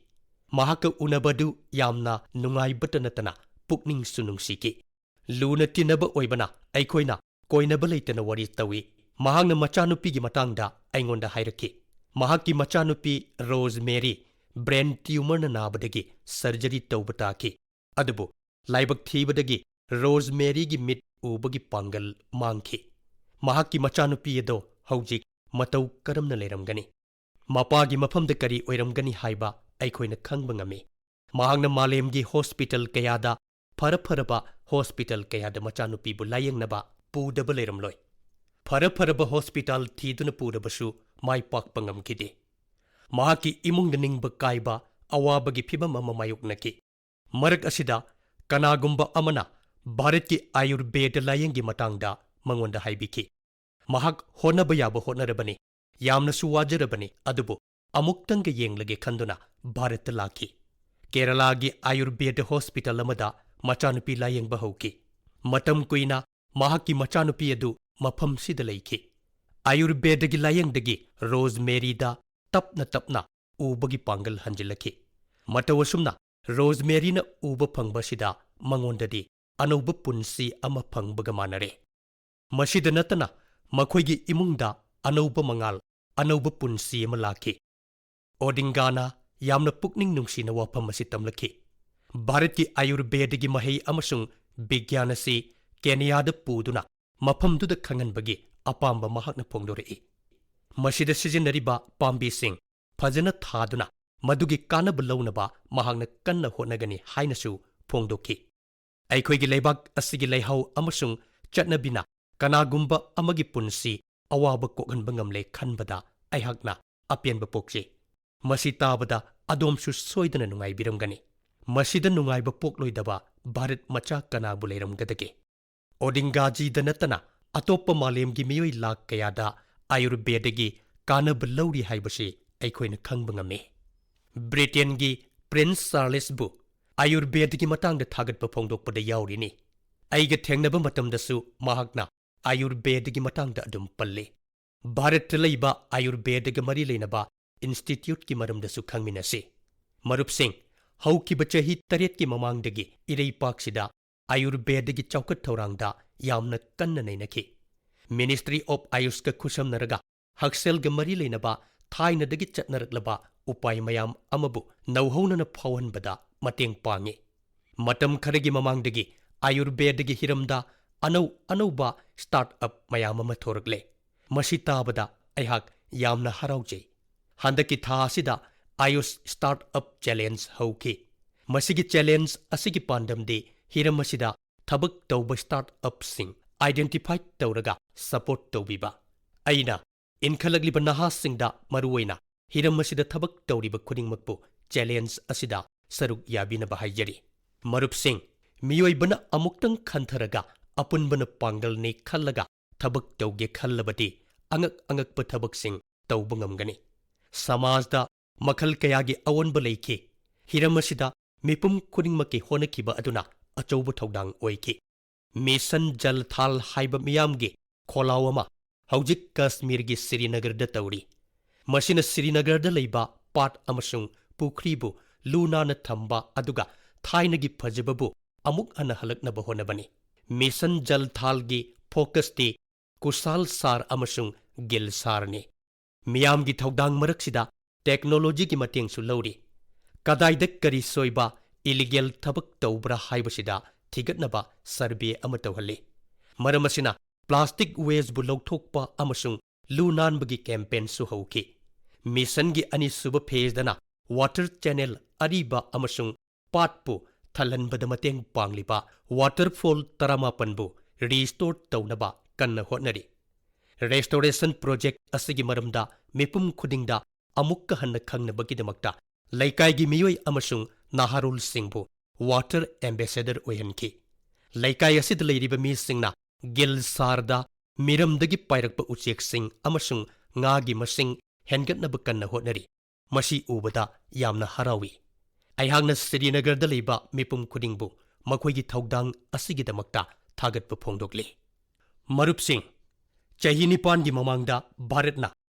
ꯃꯍꯥꯛꯀ ꯎꯅꯕꯗꯨ ꯌꯥꯝꯅ ꯅꯨꯡꯉꯥꯏꯕꯇ ꯅꯠꯇꯅ ꯄꯨꯛꯅꯤꯡꯁꯨ ꯅꯨꯡꯁꯤꯈꯤ꯫ ꯂꯨꯅ ꯇꯤꯟꯅꯕ ꯑꯣꯏꯕꯅ ꯑꯩꯈꯣꯏꯅ ꯀꯣꯏꯅꯕ ꯂꯩꯇꯅ ꯋꯥꯔꯤ ꯇꯧꯏ꯫ ꯃꯍꯥꯛꯅ ꯃꯆꯥꯅꯨꯄꯤꯒꯤ ꯃꯇꯥꯡꯗ ꯑꯩꯉꯣꯟꯗ ꯍꯥꯏꯔꯛꯈꯤ꯫ ꯃꯍꯥꯛꯀꯤ ꯃꯆꯥꯅꯨꯄꯤ ꯔꯣꯖ ꯃꯦꯔꯤ brain tumourꯅ ꯅꯥꯕꯗꯒꯤ surgery ꯇꯧꯕ ꯇꯥꯈꯤ꯫ ꯑꯗꯨꯕꯨ ꯂꯥꯏꯕꯛ ꯊꯤꯕꯗꯒꯤ ꯔꯣꯖ ꯃꯦꯔꯤꯒꯤ ꯃꯤꯠ ꯎꯕꯒꯤ ꯄꯥꯡꯒꯜ ꯃꯥꯡꯈꯤ꯫ ꯃꯍꯥꯛꯀꯤ ꯃꯆꯥꯅꯨꯄꯤ ꯑꯗꯣ ꯍꯧꯖꯤꯛ ꯃꯇꯧ ꯀꯔꯝꯅ ꯂꯩꯔꯝꯒꯅꯤ? ꯃꯄꯥꯒꯤ ꯃꯐꯝꯗ ꯀꯔꯤ ꯑꯣꯏꯔꯝꯒꯅꯤ ꯍꯥꯏꯕ ꯑꯩꯈꯣꯏꯅ ꯈꯪꯕ ꯉꯝꯃꯤ꯫ ꯃꯍꯥꯛꯅ ꯃꯥꯂꯦꯝꯒꯤ ꯍꯣꯁꯄꯤꯇꯥꯜ ꯀꯌꯥꯗ, ꯐꯔ ꯐꯔꯕ ꯍꯣꯁꯄꯤꯇꯥꯜ ꯀꯌꯥꯗ ꯃꯆꯥꯅꯨꯄꯤꯕꯨ ꯂꯥꯌꯦꯡꯅꯕ ꯄꯨꯗꯕ ꯂꯩꯔꯝꯂꯣꯏ꯫ ꯐꯔ ꯐꯔꯕ ꯍꯣꯁꯄꯤꯇꯥꯜ ꯊꯤꯗꯨꯅ ꯄꯨꯔꯕꯁꯨ ꯃꯥꯏ ꯄꯥꯛꯄ ꯉꯝꯈꯤꯗꯦ꯫ ꯃꯍꯥꯛꯀꯤ ꯏꯃꯨꯡꯗ ꯅꯤꯡꯕ ꯀꯥꯏꯕ ꯑꯋꯥꯕꯒꯤ ꯐꯤꯚꯝ ꯑꯃ ꯃꯥꯌꯣꯛꯅꯈꯤ꯫ ꯃꯔꯛ ꯑꯁꯤꯗ ꯀꯅꯥꯒꯨꯝꯕ ꯑꯃꯅ ꯚꯥꯔꯠꯀꯤ ꯑꯥꯌꯨꯔꯚꯦꯗ ꯂꯥꯌꯦꯡꯒꯤ ꯃꯇꯥꯡꯗ ꯃꯉꯣꯟꯗ ꯍꯥꯏꯕꯤꯈꯤ꯫ ꯃꯍꯥꯛ ꯍꯣꯠꯅꯕ ꯌꯥꯕ ꯍꯣꯠꯅꯔꯕꯅꯤ, ꯌꯥꯝꯅꯁꯨ ꯋꯥꯖꯔꯕꯅꯤ, ꯑꯗꯨꯕꯨ ꯑꯃꯨꯛꯇꯪꯒ ꯌꯦꯡꯂꯒꯦ ꯈꯟꯗꯨꯅ ꯚꯥꯔꯠꯇ ꯂꯥꯛꯈꯤ꯫ ꯀꯦꯔꯂꯥꯒꯤ ꯑꯥꯌꯨꯔꯚꯦꯗ ꯍꯣꯁꯄꯤꯇꯥꯜ ꯑꯃꯗ ꯃꯆꯥꯅꯨꯄꯤ ꯂꯥꯌꯦꯡꯕ ꯍꯧꯈꯤ꯫ ꯃꯇꯝ ꯀꯨꯏꯅ ꯃꯍꯥꯛꯀꯤ ꯃꯆꯥꯅꯨꯄꯤ ꯑꯗꯨ ꯃꯐꯝꯁꯤꯗ ꯂꯩꯈꯤ꯫ ꯑꯥꯌꯨꯔꯚꯦꯗꯒꯤ ꯂꯥꯌꯦꯡꯗꯒꯤ ꯔꯣꯖꯃꯦꯔꯤꯗ ꯇꯞꯅ ꯇꯞꯅ ꯎꯕꯒꯤ ꯄꯥꯡꯒꯜ ꯍꯟꯖꯤꯜꯂꯛꯈꯤ꯫ ꯃꯇꯧ ꯑꯁꯨꯝꯅ ꯔꯣꯖꯃꯦꯔꯤꯅ ꯎꯕ ꯐꯪꯕꯁꯤꯗ ꯃꯉꯣꯟꯗꯗꯤ ꯑꯅꯧꯕ ꯄꯨꯟꯁꯤ ꯑꯃ ꯐꯪꯕꯒ ꯃꯥꯟꯅꯔꯦ꯫ ꯃꯁꯤꯗ ꯅꯠꯇꯅ ꯃꯈꯣꯏꯒꯤ ꯏꯃꯨꯡꯗ ꯑꯅꯧꯕ ꯃꯉꯥꯜ, ꯑꯅꯧꯕ ꯄꯨꯟꯁꯤ ꯑꯃ ꯂꯥꯛꯈꯤ꯫ ꯑꯣꯗꯤꯡꯒꯥꯅ ꯌꯥꯝꯅ ꯄꯨꯛꯅꯤꯡ ꯅꯨꯡꯁꯤꯅ ꯋꯥꯐꯝ ꯑꯁꯤ ꯇꯝꯂꯛꯈꯤ꯫ ꯚꯥꯔꯠꯀꯤ ꯑꯥꯌꯨꯔꯚꯦꯗꯒꯤ ꯃꯍꯩ ꯑꯃꯁꯨꯡ ꯕꯤꯒ꯭ꯌꯥꯟ ꯑꯁꯤ ꯀꯦꯅꯤꯌꯥꯗ ꯄꯨꯗꯨꯅ ꯃꯐꯝꯗꯨꯗ ꯈꯪꯍꯟꯕꯒꯤ ꯑꯄꯥꯝꯕ ꯃꯍꯥꯛꯅ ꯐꯣꯡꯗꯣꯔꯛꯏ꯫ ꯃꯁꯤꯗ ꯁꯤꯖꯤꯟꯅꯔꯤꯕ ꯄꯥꯝꯕꯤꯁꯤꯡ ꯐꯖꯅ ꯊꯥꯗꯨꯅ ꯃꯗꯨꯒꯤ ꯀꯥꯟꯅꯕ ꯂꯧꯅꯕ ꯃꯍꯥꯛꯅ ꯀꯟꯅ ꯍꯣꯠꯅꯒꯅꯤ ꯍꯥꯏꯅꯁꯨ ꯐꯣꯡꯗꯣꯛꯈꯤ꯫ ꯑꯩꯈꯣꯏꯒꯤ ꯂꯩꯕꯥꯛ ꯑꯁꯤꯒꯤ ꯂꯩꯍꯥꯎ ꯑꯃꯁꯨꯡ ꯆꯠꯅꯕꯤꯅ ꯀꯅꯥꯒꯨꯝꯕ ꯑꯃꯒꯤ ꯄꯨꯟꯁꯤ ꯑꯋꯥꯕ ꯀꯣꯛꯍꯟꯕ ꯉꯝꯂꯦ ꯈꯟꯕꯗ ꯑꯩꯍꯥꯛꯅ ꯑꯄꯦꯟꯕ ꯄꯣꯛꯆꯩ꯫ ꯃꯁꯤ ꯇꯥꯕꯗ ꯑꯗꯣꯝꯁꯨ ꯁꯣꯏꯗꯅ ꯅꯨꯡꯉꯥꯏꯕꯤꯔꯝꯒꯅꯤ꯫ ꯃꯁꯤꯗ ꯅꯨꯡꯉꯥꯏꯕ ꯄꯣꯛꯂꯣꯏꯗꯕ ꯚꯥꯔꯠ ꯃꯆꯥ ꯀꯅꯥꯕꯨ ꯂꯩꯔꯝꯒꯗꯒꯦ? ꯑꯣꯗꯤꯡꯒꯥꯖꯤꯗ ꯅꯠꯇꯅ ꯑꯇꯣꯞꯄ ꯃꯥꯂꯦꯝꯒꯤ ꯃꯤꯑꯣꯏ ꯂꯥꯈ ꯀꯌꯥꯗ ꯑꯥꯌꯨꯔꯚꯦꯗꯒꯤ ꯀꯥꯟꯅꯕ ꯂꯧꯔꯤ ꯍꯥꯏꯕꯁꯤ ꯑꯩꯈꯣꯏꯅ ꯈꯪꯕ ꯉꯝꯃꯤ꯫ ꯕ꯭ꯔꯤꯇꯦꯟꯒꯤ ꯄ꯭ꯔꯤꯟꯁ ꯆꯥꯔꯂꯦꯁꯕꯨ ꯑꯥꯌꯨꯔꯚꯦꯗꯒꯤ ꯃꯇꯥꯡꯗ ꯊꯥꯒꯠꯄ ꯐꯣꯡꯗꯣꯛꯄꯗ ꯌꯥꯎꯔꯤꯅꯤ꯫ ꯑꯩꯒ ꯊꯦꯡꯅꯕ ꯃꯇꯝꯗꯁꯨ ꯃꯍꯥꯛꯅ ꯑꯥꯌꯨꯔꯚꯦꯗꯒꯤ ꯃꯇꯥꯡꯗ ꯑꯗꯨꯝ ꯄꯜꯂꯤ꯫ ꯚꯥꯔꯠꯇ ꯂꯩꯕ ꯑꯥꯌꯨꯔꯚꯦꯗꯒ ꯃꯔꯤ ꯂꯩꯅꯕ ꯏꯟꯁꯇꯤꯇ꯭ꯌꯨꯠꯀꯤ ꯃꯔꯝꯗꯁꯨ ꯈꯪꯃꯤꯟꯅꯁꯤ꯫ ꯃꯔꯨꯞꯁꯤꯡ, ꯍꯧꯈꯤꯕ ꯆꯍꯤ ꯇꯔꯦꯠꯀꯤ ꯃꯃꯥꯡꯗꯒꯤ ꯏꯔꯩꯄꯥꯛꯁꯤꯗ ꯑꯥꯌꯨꯔꯚꯦꯗꯒꯤ ꯆꯥꯎꯈꯠ ꯊꯧꯔꯥꯡꯗ ꯌꯥꯝꯅ ꯀꯟꯅ ꯅꯩꯅꯈꯤ꯫ ꯃꯤꯅꯤꯁꯇ꯭ꯔꯤ ꯑꯣꯐ ꯑꯥꯌꯨꯁꯀ ꯈꯨꯠꯁꯝꯅꯔꯒ ꯍꯛꯁꯦꯜꯒ ꯃꯔꯤ ꯂꯩꯅꯕ ꯊꯥꯏꯅꯗꯒꯤ ꯆꯠꯅꯔꯛꯂꯕ ꯎꯄꯥꯏ ꯃꯌꯥꯝ ꯑꯃꯕꯨ ꯅꯧꯍꯧꯅꯅ ꯐꯥꯎꯍꯟꯕꯗ ꯃꯇꯦꯡ ꯄꯥꯡꯉꯤ꯫ ꯃꯇꯝ ꯈꯔꯒꯤ ꯃꯃꯥꯡꯗꯒꯤ ꯑꯥꯌꯨꯔꯚꯦꯗꯒꯤ ꯍꯤꯔꯝꯗ ꯑꯅꯧ ꯑꯅꯧꯕ ꯁ꯭ꯇꯥꯔꯠ ꯑꯞ ꯃꯌꯥꯝ ꯑꯃ ꯊꯣꯔꯛꯂꯦ꯫ ꯃꯁꯤ ꯇꯥꯕꯗ ꯑꯩꯍꯥꯛ ꯌꯥꯝꯅ ꯍꯔꯥꯎꯖꯩ꯫ ꯍꯟꯗꯛꯀꯤ ꯊꯥ ꯑꯁꯤꯗ ꯑꯥꯌꯨꯁ ꯁ꯭ꯇꯥꯔꯠ ꯑꯞ ꯆꯦꯂꯦꯟꯖ ꯍꯧꯈꯤ꯫ ꯃꯁꯤꯒꯤ ꯆꯦꯂꯦꯟꯖ ꯑꯁꯤꯒꯤ ꯄꯥꯟꯗꯝꯗꯤ ꯍꯤꯔꯝ ꯑꯁꯤꯗ ꯊꯕꯛ ꯇꯧꯕ ꯁ꯭ꯇꯥꯔꯠ ꯑꯞꯁꯤꯡ ꯑꯥꯏꯗꯦꯟꯇꯤꯐꯥꯏ ꯇꯧꯔꯒ ꯁꯄꯣꯔꯠ ꯇꯧꯕꯤꯕ꯫ ꯑꯩꯅ ꯏꯟꯈꯠꯂꯛꯂꯤꯕ ꯅꯍꯥꯁꯤꯡꯗ, ꯃꯔꯨꯑꯣꯏꯅ ꯍꯤꯔꯝ ꯑꯁꯤꯗ ꯊꯕꯛ ꯇꯧꯔꯤꯕ ꯈꯨꯗꯤꯡꯃꯛꯄꯨ ꯆꯦꯂꯦꯟꯖ ꯑꯁꯤꯗ ꯁꯔꯨꯛ ꯌꯥꯕꯤꯅꯕ ꯍꯥꯏꯖꯔꯤ꯫ ꯃꯔꯨꯞꯁꯤꯡ, ꯃꯤꯑꯣꯏꯕꯅ ꯑꯃꯨꯛꯇꯪ ꯈꯟꯊꯔꯒ ꯑꯄꯨꯟꯕꯅ ꯄꯥꯡꯒꯜꯅꯤ ꯈꯜꯂꯒ ꯊꯕꯛ ꯇꯧꯒꯦ ꯈꯜꯂꯕꯗꯤ ꯑꯉꯛ ꯑꯉꯛꯄ ꯊꯕꯛꯁꯤꯡ ꯇꯧꯕ ꯉꯝꯒꯅꯤ꯫ ꯁꯃꯥꯖꯗ ꯃꯈꯜ ꯀꯌꯥꯒꯤ ꯑꯑꯣꯟꯕ ꯂꯩꯈꯤ꯫ ꯍꯤꯔꯝ ꯑꯁꯤꯗ ꯃꯤꯄꯨꯝ ꯈꯨꯗꯤꯡꯃꯛꯀꯤ ꯍꯣꯠꯅꯈꯤꯕ ꯑꯗꯨꯅ ꯑꯆꯧꯕ ꯊꯧꯗꯥꯡ ꯑꯣꯏꯈꯤ꯫ ꯃꯤꯁꯟ ꯖꯜ ꯊꯥꯜ ꯍꯥꯏꯕ ꯃꯤꯌꯥꯝꯒꯤ ꯈꯣꯜꯂꯥꯎ ꯑꯃ ꯍꯧꯖꯤꯛ ꯀꯥꯁꯃꯤꯔꯒꯤ ꯁ꯭ꯔꯤꯅꯒꯔꯗ ꯇꯧꯔꯤ꯫ ꯃꯁꯤꯅ ꯁ꯭ꯔꯤꯅꯒꯔꯗ ꯂꯩꯕ ꯄꯥꯠ ꯑꯃꯁꯨꯡ ꯄꯨꯈ꯭ꯔꯤꯕꯨ ꯂꯨ ꯅꯥꯟꯅ ꯊꯝꯕ, ꯑꯗꯨꯒ ꯊꯥꯏꯅꯒꯤ ꯐꯖꯕꯕꯨ ꯑꯃꯨꯛ ꯍꯟꯅ ꯍꯜꯂꯛꯅꯕ ꯍꯣꯠꯅꯕꯅꯤ꯫ ꯃꯤꯁꯟ ꯖꯜ ꯊꯥꯜꯒꯤ ꯐꯣꯀꯁꯇꯤ ꯀꯨꯁꯥꯜ ꯁꯥꯔ ꯑꯃꯁꯨꯡ ꯒꯤꯜ ꯁꯥꯔꯅꯤ꯫ ꯃꯤꯌꯥꯝꯒꯤ ꯊꯧꯗꯥꯡ ꯃꯔꯛꯁꯤꯗ ꯇꯦꯛꯅꯣꯂꯣꯖꯤꯒꯤ ꯃꯇꯦꯡꯁꯨ ꯂꯧꯔꯤ꯫ ꯀꯗꯥꯏꯗ ꯀꯔꯤ ꯁꯣꯏꯕ, ꯏꯂꯤꯒꯦꯜ ꯊꯕꯛ ꯇꯧꯕ꯭ꯔꯥ ꯍꯥꯏꯕꯁꯤꯗ ꯊꯤꯒꯠꯅꯕ ꯁꯔꯚꯦ ꯑꯃ ꯇꯧꯍꯜꯂꯤ꯫ ꯃꯔꯝ ꯑꯁꯤꯅ ꯄ꯭ꯂꯥꯁꯇꯤꯛ ꯋꯦꯁꯕꯨ ꯂꯧꯊꯣꯛꯄ ꯑꯃꯁꯨꯡ ꯂꯨ ꯅꯥꯟꯕꯒꯤ ꯀꯦꯝꯄꯦꯟꯁꯨ ꯍꯧꯈꯤ꯫ ꯃꯤꯁꯟꯒꯤ ꯑꯅꯤꯁꯨꯕ ꯐꯦꯖꯗꯅ ꯋꯥꯇꯔ ꯆꯦꯅꯦꯜ ꯑꯔꯤꯕ ꯑꯃꯁꯨꯡ ꯄꯥꯠꯄꯨ ꯊꯜꯍꯟꯕꯗ ꯃꯇꯦꯡ ꯄꯥꯡꯂꯤꯕ ꯋꯥꯇꯔꯐꯣꯜ ꯇꯔꯥꯃꯥꯄꯟꯕꯨ ꯔꯤꯁꯇꯣꯔ ꯇꯧꯅꯕ ꯀꯟꯅ ꯍꯣꯠꯅꯔꯤ꯫ ꯔꯦꯁꯇꯣꯔꯦꯁꯟ ꯄ꯭ꯔꯣꯖꯦꯛ ꯑꯁꯤꯒꯤ ꯃꯔꯝꯗ ꯃꯤꯄꯨꯝ ꯈꯨꯗꯤꯡꯗ ꯑꯃꯨꯛꯀ ꯍꯟꯅ ꯈꯪꯅꯕꯒꯤꯗꯃꯛꯇ ꯂꯩꯀꯥꯏꯒꯤ ꯃꯤꯑꯣꯏ ꯑꯃꯁꯨꯡ ꯅꯍꯥꯔꯣꯜꯁꯤꯡꯕꯨ ꯋꯥꯇꯔ ꯑꯦꯝꯕꯦꯁꯦꯗꯔ ꯑꯣꯏꯍꯟꯈꯤ꯫ ꯂꯩꯀꯥꯏ ꯑꯁꯤꯗ ꯂꯩꯔꯤꯕ ꯃꯤꯁꯤꯡꯅ ꯒꯤꯜ ꯁꯥꯔꯗ ꯃꯤꯔꯝꯗꯒꯤ ꯄꯥꯏꯔꯛꯄ ꯎꯆꯦꯛꯁꯤꯡ ꯑꯃꯁꯨꯡ ꯉꯥꯒꯤ ꯃꯁꯤꯡ ꯍꯦꯟꯒꯠꯅꯕ ꯀꯟꯅ ꯍꯣꯠꯅꯔꯤ꯫ ꯃꯁꯤ ꯎꯕꯗ ꯌꯥꯝꯅ ꯍꯔꯥꯎꯏ꯫ ꯑꯩꯍꯥꯛꯅ ꯁ꯭ꯔꯤꯅꯒꯔꯗ ꯂꯩꯕ ꯃꯤꯄꯨꯝ ꯈꯨꯗꯤꯡꯕꯨ ꯃꯈꯣꯏꯒꯤ ꯊꯧꯗꯥꯡ ꯑꯁꯤꯒꯤꯗꯃꯛꯇ ꯊꯥꯒꯠꯄ ꯐꯣꯡꯗꯣꯛꯂꯤ꯫ ꯃꯔꯨꯞꯁꯤꯡ, ꯆꯍꯤ ꯅꯤꯄꯥꯟꯒꯤ ꯃꯃꯥꯡꯗ ꯚꯥꯔꯠꯅ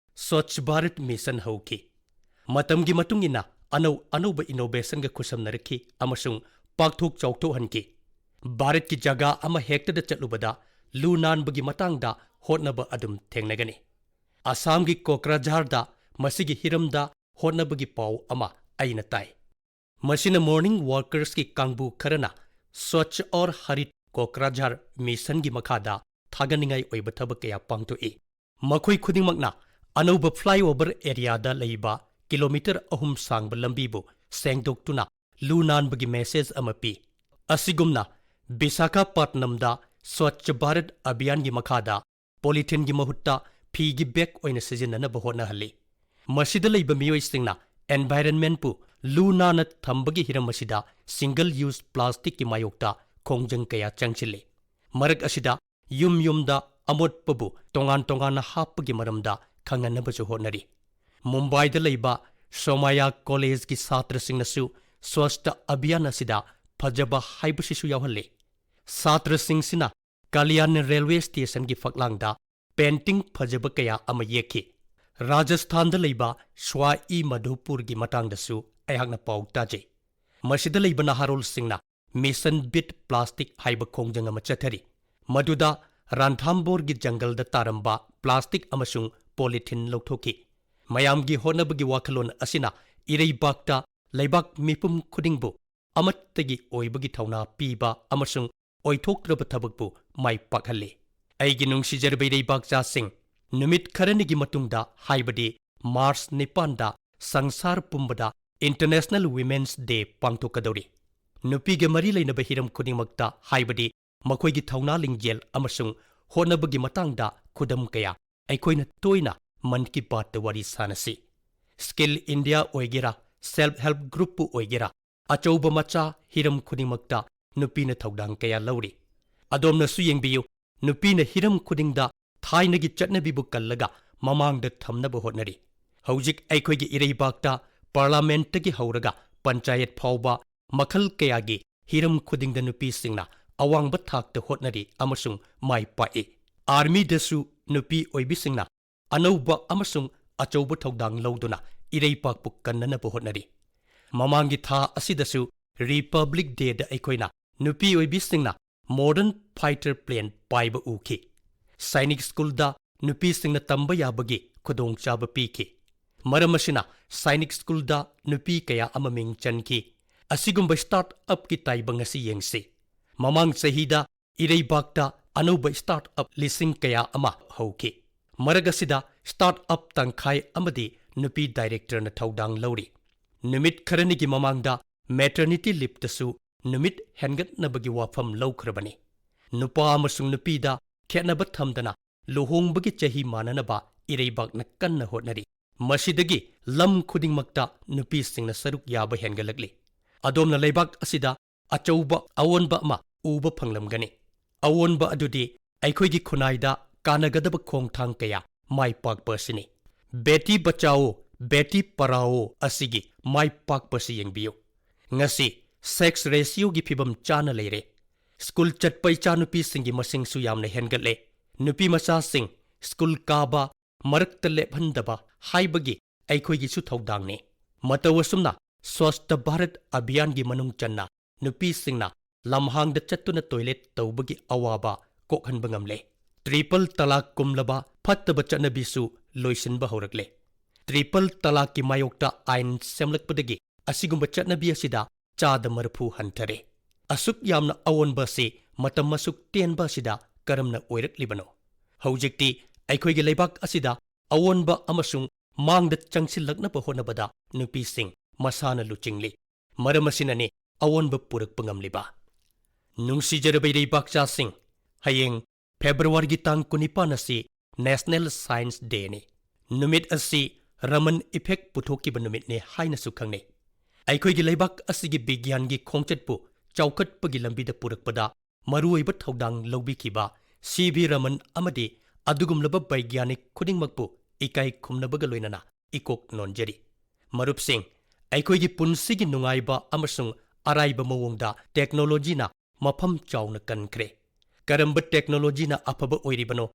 ꯁ꯭ꯋꯆ ꯚꯥꯔꯠ ꯃꯤꯁꯟ ꯍꯧꯈꯤ꯫ ꯃꯇꯝꯒꯤ ꯃꯇꯨꯡ ꯏꯟꯅ ꯑꯅꯧ ꯑꯅꯧꯕ ꯏꯅꯣꯚꯦꯁꯟꯒ ꯈꯨꯠꯁꯝꯅꯔꯛꯈꯤ ꯑꯃꯁꯨꯡ ꯄꯥꯛꯊꯣꯛ ꯆꯥꯎꯊꯣꯛꯍꯟꯈꯤ꯫ ꯚꯥꯔꯠꯀꯤ ꯖꯒꯥ ꯑꯃ ꯍꯦꯛꯇꯗ ꯆꯠꯂꯨꯕꯗ ꯂꯨ ꯅꯥꯟꯕꯒꯤ ꯃꯇꯥꯡꯗ ꯍꯣꯠꯅꯕ ꯑꯗꯨꯝ ꯊꯦꯡꯅꯒꯅꯤ꯫ ꯑꯁꯥꯝꯒꯤ ꯀꯣꯀ꯭ꯔꯥꯖꯥꯔꯗ ꯃꯁꯤꯒꯤ ꯍꯤꯔꯝꯗ ꯍꯣꯠꯅꯕꯒꯤ ꯄꯥꯎ ꯑꯃ ꯑꯩꯅ ꯇꯥꯏ꯫ ꯃꯁꯤꯅ ꯃꯣꯔꯅꯤꯡ ꯋꯥꯀꯔꯁꯀꯤ ꯀꯥꯡꯕꯨ ꯈꯔꯅ ꯁ꯭ꯋꯆ ꯑꯣꯔ ꯍꯔꯤꯠ ꯀꯣꯀ꯭ꯔꯥꯖꯥꯔ ꯃꯤꯁꯟꯒꯤ ꯃꯈꯥꯗ ꯊꯥꯒꯠꯅꯤꯡꯉꯥꯏ ꯑꯣꯏꯕ ꯊꯕꯛ ꯀꯌꯥ ꯄꯥꯡꯊꯣꯛꯏ꯫ ꯃꯈꯣꯏ ꯈꯨꯗꯤꯡꯃꯛꯅ ꯑꯅꯧꯕ ꯐ꯭ꯂꯥꯏꯑꯣꯚꯔ ꯑꯦꯔꯤꯌꯥꯗ ꯂꯩꯕ ꯀꯤꯂꯣꯃꯤꯇꯔ ꯑꯍꯨꯝ ꯁꯥꯡꯕ ꯂꯝꯕꯤꯕꯨ ꯁꯦꯡꯗꯣꯛꯇꯨꯅ ꯂꯨ ꯅꯥꯟꯕꯒꯤ message ꯑꯃ ꯄꯤ꯫ ꯑꯁꯤꯒꯨꯝꯅ ꯕꯤꯁꯥꯈꯥꯄꯠꯅꯝꯗ ꯁ꯭ꯋꯥꯆ ꯚꯥꯔꯠ ꯑꯚꯤꯌꯥꯟꯒꯤ ꯃꯈꯥꯗ polytheneꯒꯤ ꯃꯍꯨꯠꯇ ꯐꯤꯒꯤ bag ꯑꯣꯏꯅ ꯁꯤꯖꯤꯟꯅꯅꯕ ꯍꯣꯠꯅꯍꯜꯂꯤ꯫ ꯃꯁꯤꯗ ꯂꯩꯕ ꯃꯤꯑꯣꯏꯁꯤꯡꯅ environmentꯄꯨ ꯂꯨ ꯅꯥꯟꯅ ꯊꯝꯕꯒꯤ ꯍꯤꯔꯝ ꯑꯁꯤꯗ single use plasticꯀꯤ ꯃꯥꯌꯣꯛꯇ ꯈꯣꯡꯖꯪ ꯀꯌꯥ ꯆꯪꯁꯤꯜꯂꯤ꯫ ꯃꯔꯛ ꯑꯁꯤꯗ ꯌꯨꯝ ꯌꯨꯝꯗ ꯑꯃꯣꯠꯄꯕꯨ ꯇꯣꯉꯥꯟ ꯇꯣꯉꯥꯟꯅ ꯍꯥꯞꯄꯒꯤ ꯃꯔꯝꯗ ꯈꯪꯍꯟꯅꯕꯁꯨ ꯍꯣꯠꯅꯔꯤ꯫ ꯃꯨꯝꯕꯥꯏꯗ ꯂꯩꯕ ꯁꯣꯃꯥꯌꯥ ꯀꯣꯂꯦꯖꯀꯤ ꯁꯥꯇ꯭ꯔꯁꯤꯡꯅꯁꯨ ꯁ꯭ꯋꯥꯆꯇ ꯑꯚꯤꯌꯥꯟ ꯑꯁꯤꯗ ꯐꯖꯕ ꯍꯥꯏꯕꯁꯤꯁꯨ ꯌꯥꯎꯍꯜꯂꯤ꯫ ꯁꯥꯇ꯭ꯔꯁꯤꯡꯁꯤꯅ ꯀꯂꯤꯌꯥꯟ ꯔꯦꯜꯋꯦ ꯁ꯭ꯇꯦꯁꯟꯒꯤ ꯐꯛꯂꯥꯡꯗ painting ꯐꯖꯕ ꯀꯌꯥ ꯑꯃ ꯌꯦꯛꯈꯤ꯫ ꯔꯥꯖꯁꯊꯥꯟꯗ ꯂꯩꯕ ꯁ꯭ꯋꯥꯏ ꯃꯙꯨꯄꯨꯔꯒꯤ ꯃꯇꯥꯡꯗꯁꯨ ꯑꯩꯍꯥꯛꯅ ꯄꯥꯎ ꯇꯥꯖꯩ꯫ ꯃꯁꯤꯗ ꯂꯩꯕ ꯅꯍꯥꯔꯣꯜꯁꯤꯡꯅ Mission Beat Plastic ꯍꯥꯏꯕ ꯈꯣꯡꯖꯪ ꯑꯃ ꯆꯠꯊꯔꯤ꯫ ꯃꯗꯨꯗ ꯔꯥꯟꯊꯥꯝꯕꯣꯔꯒꯤ ꯖꯪꯒꯜꯗ ꯇꯥꯔꯝꯕ plastic ꯑꯃꯁꯨꯡ polythene ꯂꯧꯊꯣꯛꯈꯤ꯫ ꯃꯌꯥꯝꯒꯤ ꯍꯣꯠꯅꯕꯒꯤ ꯋꯥꯈꯜꯂꯣꯟ ꯑꯁꯤꯅ ꯏꯔꯩꯕꯥꯛꯇ ꯂꯩꯕꯥꯛ ꯃꯤꯄꯨꯝ ꯈꯨꯗꯤꯡꯕꯨ ꯑꯃꯠꯇꯒꯤ ꯑꯣꯏꯕꯒꯤ ꯊꯧꯅꯥ ꯄꯤꯕ ꯑꯃꯁꯨꯡ ꯑꯣꯏꯊꯣꯛꯇ꯭ꯔꯕ ꯊꯕꯛꯄꯨ ꯃꯥꯏ ꯄꯥꯛꯍꯜꯂꯤ꯫ ꯑꯩꯒꯤ ꯅꯨꯡꯁꯤꯖꯔꯕ ꯏꯔꯩꯕꯥꯛꯆꯥꯁꯤꯡ, ꯅꯨꯃꯤꯠ ꯈꯔꯅꯤꯒꯤ ꯃꯇꯨꯡꯗ, ꯍꯥꯏꯕꯗꯤ ꯃꯥꯔꯆ ꯅꯤꯄꯥꯟꯗ, ꯁꯪꯁꯥꯔ ꯄꯨꯝꯕꯗ International Women's Day ꯄꯥꯡꯊꯣꯛꯀꯗꯧꯔꯤ꯫ ꯅꯨꯄꯤꯒ ꯃꯔꯤ ꯂꯩꯅꯕ ꯍꯤꯔꯝ ꯈꯨꯗꯤꯡꯃꯛꯇ, ꯍꯥꯏꯕꯗꯤ ꯃꯈꯣꯏꯒꯤ ꯊꯧꯅꯥ ꯂꯤꯡꯖꯦꯜ ꯑꯃꯁꯨꯡ ꯍꯣꯠꯅꯕꯒꯤ ꯃꯇꯥꯡꯗ ꯈꯨꯗꯝ ꯀꯌꯥ ꯑꯩꯈꯣꯏꯅ ꯇꯣꯏꯅ ꯃꯟ ꯀꯤ ꯕꯥꯠꯇ ꯋꯥꯔꯤ ꯁꯥꯅꯁꯤ꯫ Skill India ꯑꯣꯏꯒꯦꯔꯥ, Self Help Groupꯄꯨ ꯑꯣꯏꯒꯦꯔꯥ, ꯑꯆꯧꯕ ꯃꯆꯥ ꯍꯤꯔꯝ ꯈꯨꯗꯤꯡꯃꯛꯇ ꯅꯨꯄꯤꯅ ꯊꯧꯗꯥꯡ ꯀꯌꯥ ꯂꯧꯔꯤ꯫ ꯑꯗꯣꯝꯅꯁꯨ ꯌꯦꯡꯕꯤꯌꯨ, ꯅꯨꯄꯤꯅ ꯍꯤꯔꯝ ꯈꯨꯗꯤꯡꯗ ꯊꯥꯏꯅꯒꯤ ꯆꯠꯅꯕꯤꯕꯨ ꯀꯜꯂꯒ ꯃꯃꯥꯡꯗ ꯊꯝꯅꯕ ꯍꯣꯠꯅꯔꯤ꯫ ꯍꯧꯖꯤꯛ ꯑꯩꯈꯣꯏꯒꯤ ꯏꯔꯩꯕꯥꯛꯇ parliamentꯇꯒꯤ ꯍꯧꯔꯒ ꯄꯟꯆꯥꯌꯠ ꯐꯥꯎꯕ ꯃꯈꯜ ꯀꯌꯥꯒꯤ ꯍꯤꯔꯝ ꯈꯨꯗꯤꯡꯗ ꯅꯨꯄꯤꯁꯤꯡꯅ ꯑꯋꯥꯡꯕ ꯊꯥꯛꯇ ꯍꯣꯠꯅꯔꯤ ꯑꯃꯁꯨꯡ ꯃꯥꯏ ꯄꯥꯛꯏ꯫ Armyꯗꯁꯨ ꯅꯨꯄꯤ ꯑꯣꯏꯕꯤꯁꯤꯡꯅ ꯑꯅꯧꯕ ꯑꯃꯁꯨꯡ ꯑꯆꯧꯕ ꯊꯧꯗꯥꯡ ꯂꯧꯗꯨꯅ ꯏꯔꯩꯄꯥꯛꯄꯨ ꯀꯟꯅꯅꯕ ꯍꯣꯠꯅꯔꯤ꯫ ꯃꯃꯥꯡꯒꯤ ꯊꯥ ꯑꯁꯤꯗꯁꯨ Republic Dayꯗ ꯑꯩꯈꯣꯏꯅ ꯅꯨꯄꯤ ꯑꯣꯏꯕꯤꯁꯤꯡꯅ modern fighter plane ꯄꯥꯏꯕ ꯎꯈꯤ꯫ ꯁꯥꯏꯅꯤꯛ ꯁ꯭ꯀꯨꯜꯗ ꯅꯨꯄꯤꯁꯤꯡꯅ ꯇꯝꯕ ꯌꯥꯕꯒꯤ ꯈꯨꯗꯣꯡꯆꯥꯕ ꯄꯤꯈꯤ꯫ ꯃꯔꯝ ꯑꯁꯤꯅ ꯁꯥꯏꯅꯤꯛ ꯁ꯭ꯀꯨꯜꯗ ꯅꯨꯄꯤ ꯀꯌꯥ ꯑꯃ ꯃꯤꯡ ꯆꯟꯈꯤ꯫ ꯑꯁꯤꯒꯨꯝꯕ start-upꯀꯤ ꯇꯥꯏꯕꯪ ꯑꯁꯤ ꯌꯦꯡꯁꯤ꯫ ꯃꯃꯥꯡ ꯆꯍꯤꯗ ꯏꯔꯩꯕꯥꯛꯇ ꯑꯅꯧꯕ start-up ꯂꯤꯁꯤꯡ ꯀꯌꯥ ꯑꯃ ꯍꯧꯈꯤ꯫ ꯃꯔꯛ ꯑꯁꯤꯗ start-up ꯇꯪꯈꯥꯏ ꯑꯃꯗꯤ ꯅꯨꯄꯤ directorꯅ ꯊꯧꯗꯥꯡ ꯂꯧꯔꯤ꯫ ꯅꯨꯃꯤꯠ ꯈꯔꯅꯤꯒꯤ ꯃꯃꯥꯡꯗ ꯃꯦꯇꯔꯅꯤꯇꯤ ꯂꯤꯞꯇꯁꯨ ꯅꯨꯃꯤꯠ ꯍꯦꯟꯒꯠꯅꯕꯒꯤ ꯋꯥꯐꯝ ꯂꯧꯈ꯭ꯔꯕꯅꯤ꯫ ꯅꯨꯄꯥ ꯑꯃꯁꯨꯡ ꯅꯨꯄꯤꯗ ꯈꯦꯠꯅꯕ ꯊꯝꯗꯅ ꯂꯨꯍꯣꯡꯕꯒꯤ ꯆꯍꯤ ꯃꯥꯟꯅꯅꯕ ꯏꯔꯩꯕꯥꯛꯅ ꯀꯟꯅ ꯍꯣꯠꯅꯔꯤ꯫ ꯃꯁꯤꯗꯒꯤ ꯂꯝ ꯈꯨꯗꯤꯡꯃꯛꯇ ꯅꯨꯄꯤꯁꯤꯡꯅ ꯁꯔꯨꯛ ꯌꯥꯕ ꯍꯦꯟꯒꯠꯂꯛꯂꯤ꯫ ꯑꯗꯣꯝꯅ ꯂꯩꯕꯥꯛ ꯑꯁꯤꯗ ꯑꯆꯧꯕ ꯑꯑꯣꯟꯕ ꯑꯃ ꯎꯕ ꯐꯪꯂꯝꯒꯅꯤ꯫ ꯑꯑꯣꯟꯕ ꯑꯗꯨꯗꯤ ꯑꯩꯈꯣꯏꯒꯤ ꯈꯨꯟꯅꯥꯏꯗ ꯀꯥꯟꯅꯒꯗꯕ ꯈꯣꯡꯊꯥꯡ ꯀꯌꯥ ꯃꯥꯏ ꯄꯥꯛꯄ ꯑꯁꯤꯅꯤ꯫ ꯕꯦꯇꯤ ꯕꯆꯥꯑꯣ, ꯕꯦꯇꯤ ꯄꯔꯥꯑꯣ ꯑꯁꯤꯒꯤ ꯃꯥꯏ ꯄꯥꯛꯄ ꯑꯁꯤ ꯌꯦꯡꯕꯤꯌꯨ꯫ ꯉꯁꯤ ꯁꯦꯛꯁ ꯔꯦꯁꯤꯌꯣꯒꯤ ꯐꯤꯕꯝ ꯆꯥꯅ ꯂꯩꯔꯦ꯫ ꯁ꯭ꯀꯨꯜ ꯆꯠꯄ ꯏꯆꯥꯅꯨꯄꯤꯁꯤꯡꯒꯤ ꯃꯁꯤꯡꯁꯨ ꯌꯥꯝꯅ ꯍꯦꯟꯒꯠꯂꯦ꯫ ꯅꯨꯄꯤ ꯃꯆꯥꯁꯤꯡ ꯁ꯭ꯀꯨꯜ ꯀꯥꯕ ꯃꯔꯛꯇ ꯂꯦꯞꯍꯟꯗꯕ ꯍꯥꯏꯕꯒꯤ ꯑꯩꯈꯣꯏꯒꯤꯁꯨ ꯊꯧꯗꯥꯡꯅꯤ꯫ ꯃꯇꯧ ꯑꯁꯨꯝꯅ ꯁ꯭ꯋꯁꯊ ꯚꯥꯔꯠ ꯑꯚꯤꯌꯥꯟꯒꯤ ꯃꯅꯨꯡ ꯆꯟꯅ ꯅꯨꯄꯤꯁꯤꯡꯅ ꯂꯝꯍꯥꯡꯗ ꯆꯠꯇꯨꯅ ꯇꯣꯏꯂꯦꯠ ꯇꯧꯕꯒꯤ ꯑꯋꯥꯕ ꯀꯣꯛꯍꯟꯕ ꯉꯝꯂꯦ꯫ ꯇ꯭ꯔꯤꯄꯜ ꯇꯂꯥꯛ ꯀꯨꯝꯂꯕ ꯐꯠꯇꯕ ꯆꯠꯅꯕꯤꯁꯨ ꯂꯣꯏꯁꯤꯟꯕ ꯍꯧꯔꯛꯂꯦ꯫ ꯇ꯭ꯔꯤꯄꯜ ꯇꯂꯥꯛꯀꯤ ꯃꯥꯌꯣꯛꯇ ꯑꯥꯏꯟ ꯁꯦꯝꯂꯛꯄꯗꯒꯤ ꯑꯁꯤꯒꯨꯝꯕ ꯆꯠꯅꯕꯤ ꯑꯁꯤꯗ ꯆꯥꯗ ꯃꯔꯤꯐꯨ ꯍꯟꯊꯔꯦ꯫ ꯑꯁꯨꯛ ꯌꯥꯝꯅ ꯑꯑꯣꯟꯕ ꯑꯁꯤ ꯃꯇꯝ ꯑꯁꯨꯛ ꯇꯦꯟꯕ ꯑꯁꯤꯗ ꯀꯔꯝꯅ ꯑꯣꯏꯔꯛꯂꯤꯕꯅꯣ? ꯍꯧꯖꯤꯛꯇꯤ ꯑꯩꯈꯣꯏꯒꯤ ꯂꯩꯕꯥꯛ ꯑꯁꯤꯗ ꯑꯑꯣꯟꯕ ꯑꯃꯁꯨꯡ ꯃꯥꯡꯗ ꯆꯪꯁꯤꯜꯂꯛꯅꯕ ꯍꯣꯠꯅꯕꯗ ꯅꯨꯄꯤꯁꯤꯡ ꯃꯁꯥꯅ ꯂꯨꯆꯤꯡꯂꯤ꯫ ꯃꯔꯝ ꯑꯁꯤꯅꯅꯤ ꯑꯑꯣꯟꯕ ꯄꯨꯔꯛꯄ ꯉꯝꯂꯤꯕ꯫ ꯅꯨꯡꯁꯤꯖꯔꯕ ꯏꯔꯩꯕꯥꯛꯆꯥꯁꯤꯡ, ꯍꯌꯦꯡ ꯐꯦꯕ꯭ꯔꯨꯋꯥꯔꯤꯒꯤ ꯇꯥꯡ ꯀꯨꯟꯅꯤꯄꯥꯟ ꯑꯁꯤ National Science Dayꯅꯤ꯫ ꯅꯨꯃꯤꯠ ꯑꯁꯤ ꯔꯃꯟ effect ꯄꯨꯊꯣꯛꯈꯤꯕ ꯅꯨꯃꯤꯠꯅꯤ ꯍꯥꯏꯅꯁꯨ ꯈꯪꯅꯩ꯫ ꯑꯩꯈꯣꯏꯒꯤ ꯂꯩꯕꯥꯛ ꯑꯁꯤꯒꯤ ꯕꯤꯒ꯭ꯌꯥꯟꯒꯤ ꯈꯣꯡꯆꯠꯄꯨ ꯆꯥꯎꯈꯠꯄꯒꯤ ꯂꯝꯕꯤꯗ ꯄꯨꯔꯛꯄꯗ ꯃꯔꯨꯑꯣꯏꯕ ꯊꯧꯗꯥꯡ ꯂꯧꯕꯤꯈꯤꯕ ꯁꯤ ꯚꯤ ꯔꯃꯟ ꯑꯃꯗꯤ ꯑꯗꯨꯒꯨꯝꯂꯕ ꯕꯩꯒ꯭ꯌꯥꯅꯤꯛ ꯈꯨꯗꯤꯡꯃꯛꯄꯨ ꯏꯀꯥꯏ ꯈꯨꯝꯅꯕꯒ ꯂꯣꯏꯅꯅ ꯏꯀꯣꯛ ꯅꯣꯟꯖꯔꯤ꯫ ꯃꯔꯨꯞꯁꯤꯡ, ꯑꯩꯈꯣꯏꯒꯤ ꯄꯨꯟꯁꯤꯒꯤ ꯅꯨꯡꯉꯥꯏꯕ ꯑꯃꯁꯨꯡ ꯑꯔꯥꯏꯕ ꯃꯑꯣꯡꯗ ꯇꯦꯛꯅꯣꯂꯣꯖꯤꯅ ꯃꯐꯝ ꯆꯥꯎꯅ ꯀꯟꯈ꯭ꯔꯦ꯫ ꯀꯔꯝꯕ ꯇꯦꯛꯅꯣꯂꯣꯖꯤꯅ ꯑꯐꯕ ꯑꯣꯏꯔꯤꯕꯅꯣ,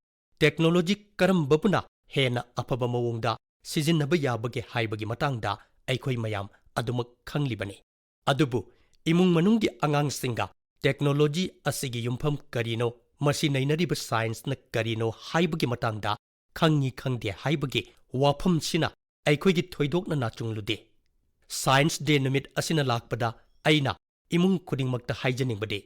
ꯇꯦꯛꯅꯣꯂꯣꯖꯤ ꯀꯔꯝꯕꯕꯨꯅ ꯍꯦꯟꯅ ꯑꯐꯕ ꯃꯑꯣꯡꯗ ꯁꯤꯖꯤꯟꯅꯕ ꯌꯥꯕꯒꯦ ꯍꯥꯏꯕꯒꯤ ꯃꯇꯥꯡꯗ ꯑꯩꯈꯣꯏ ꯃꯌꯥꯝ ꯑꯗꯨꯃꯛ ꯈꯪꯂꯤꯕꯅꯤ꯫ ꯑꯗꯨꯕꯨ ꯏꯃꯨꯡ ꯃꯅꯨꯡꯒꯤ ꯑꯉꯥꯡꯁꯤꯡꯒ ꯇꯦꯛꯅꯣꯂꯣꯖꯤ ꯑꯁꯤꯒꯤ ꯌꯨꯝꯐꯝ ꯀꯔꯤꯅꯣ, ꯃꯁꯤ ꯅꯩꯅꯔꯤꯕ ꯁꯥꯏꯟꯁꯅ ꯀꯔꯤꯅꯣ ꯍꯥꯏꯕꯒꯤ ꯃꯇꯥꯡꯗ ꯈꯪꯉꯤ ꯈꯪꯗꯦ ꯍꯥꯏꯕꯒꯤ ꯋꯥꯐꯝꯁꯤꯅ ꯑꯩꯈꯣꯏꯒꯤ ꯊꯣꯏꯗꯣꯛꯅ ꯅꯥꯆꯨꯡꯂꯨꯗꯦ꯫ ꯁꯥꯏꯟꯁ ꯗꯦ ꯅꯨꯃꯤꯠ ꯑꯁꯤꯅ ꯂꯥꯛꯄꯗ ꯑꯩꯅ ꯏꯃꯨꯡ ꯈꯨꯗꯤꯡꯃꯛꯇ ꯍꯥꯏꯖꯅꯤꯡꯕꯗꯤ,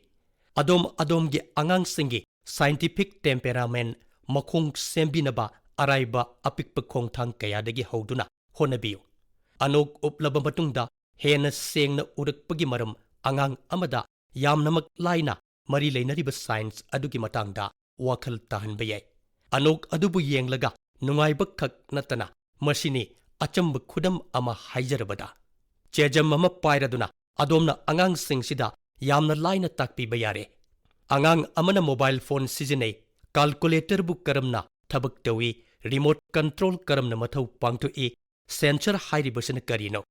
ꯑꯗꯣꯝ ꯑꯗꯣꯝꯒꯤ ꯑꯉꯥꯡꯁꯤꯡꯒꯤ ꯁꯥꯏꯟꯇꯤꯐꯤꯛ ꯇꯦꯝꯄꯦꯔꯥꯃꯦꯟ ꯃꯈꯣꯡ ꯁꯦꯝꯕꯤꯅꯕ ꯑꯔꯥꯏꯕ ꯑꯄꯤꯛꯄ ꯈꯣꯡꯊꯥꯡ ꯀꯌꯥꯗꯒꯤ ꯍꯧꯗꯨꯅ ꯍꯣꯠꯅꯕꯤꯌꯨ꯫ ꯑꯅꯣꯛ ꯎꯞꯂꯕ ꯃꯇꯨꯡꯗ ꯍꯦꯟꯅ ꯁꯦꯡꯅ ꯎꯔꯛꯄꯒꯤ ꯃꯔꯝ ꯑꯉꯥꯡ ꯑꯃꯗ ꯌꯥꯝꯅꯃꯛ ꯂꯥꯏꯅ ꯃꯔꯤ ꯂꯩꯅꯔꯤꯕ ꯁꯥꯏꯟꯁ ꯑꯗꯨꯒꯤ ꯃꯇꯥꯡꯗ ꯋꯥꯈꯜ ꯇꯥꯍꯟꯕ ꯌꯥꯏ꯫ ꯑꯅꯣꯛ ꯑꯗꯨꯕꯨ ꯌꯦꯡꯂꯒ ꯅꯨꯡꯉꯥꯏꯕ ꯈꯛ ꯅꯠꯇꯅ ꯃꯁꯤꯅꯤ ꯑꯆꯝꯕ ꯈꯨꯗꯝ ꯑꯃ ꯍꯥꯏꯖꯔꯕꯗ, ꯆꯦꯖꯝ ꯑꯃ ꯄꯥꯏꯔꯗꯨꯅ ꯑꯗꯣꯝꯅ ꯑꯉꯥꯡꯁꯤꯡꯁꯤꯗ ꯌꯥꯝꯅ ꯂꯥꯏꯅ ꯇꯥꯛꯄꯤꯕ ꯌꯥꯔꯦ꯫ ꯑꯉꯥꯡ ꯑꯃꯅ ꯃꯣꯕꯥꯏꯜ ꯐꯣꯟ ꯁꯤꯖꯤꯟꯅꯩ, ꯀꯥꯜꯀꯨꯂꯦꯇꯔꯕꯨ ꯀꯔꯝꯅ ꯊꯕꯛ ꯇꯧꯏ, ꯔꯤꯃꯣꯠ ꯀꯟꯇ꯭ꯔꯣꯜ ꯀꯔꯝꯅ ꯃꯊꯧ ꯄꯥꯡꯊꯣꯛꯏ, ꯁꯦꯟꯁꯔ ꯍꯥꯏꯔꯤꯕꯁꯤꯅ ꯀꯔꯤꯅꯣ?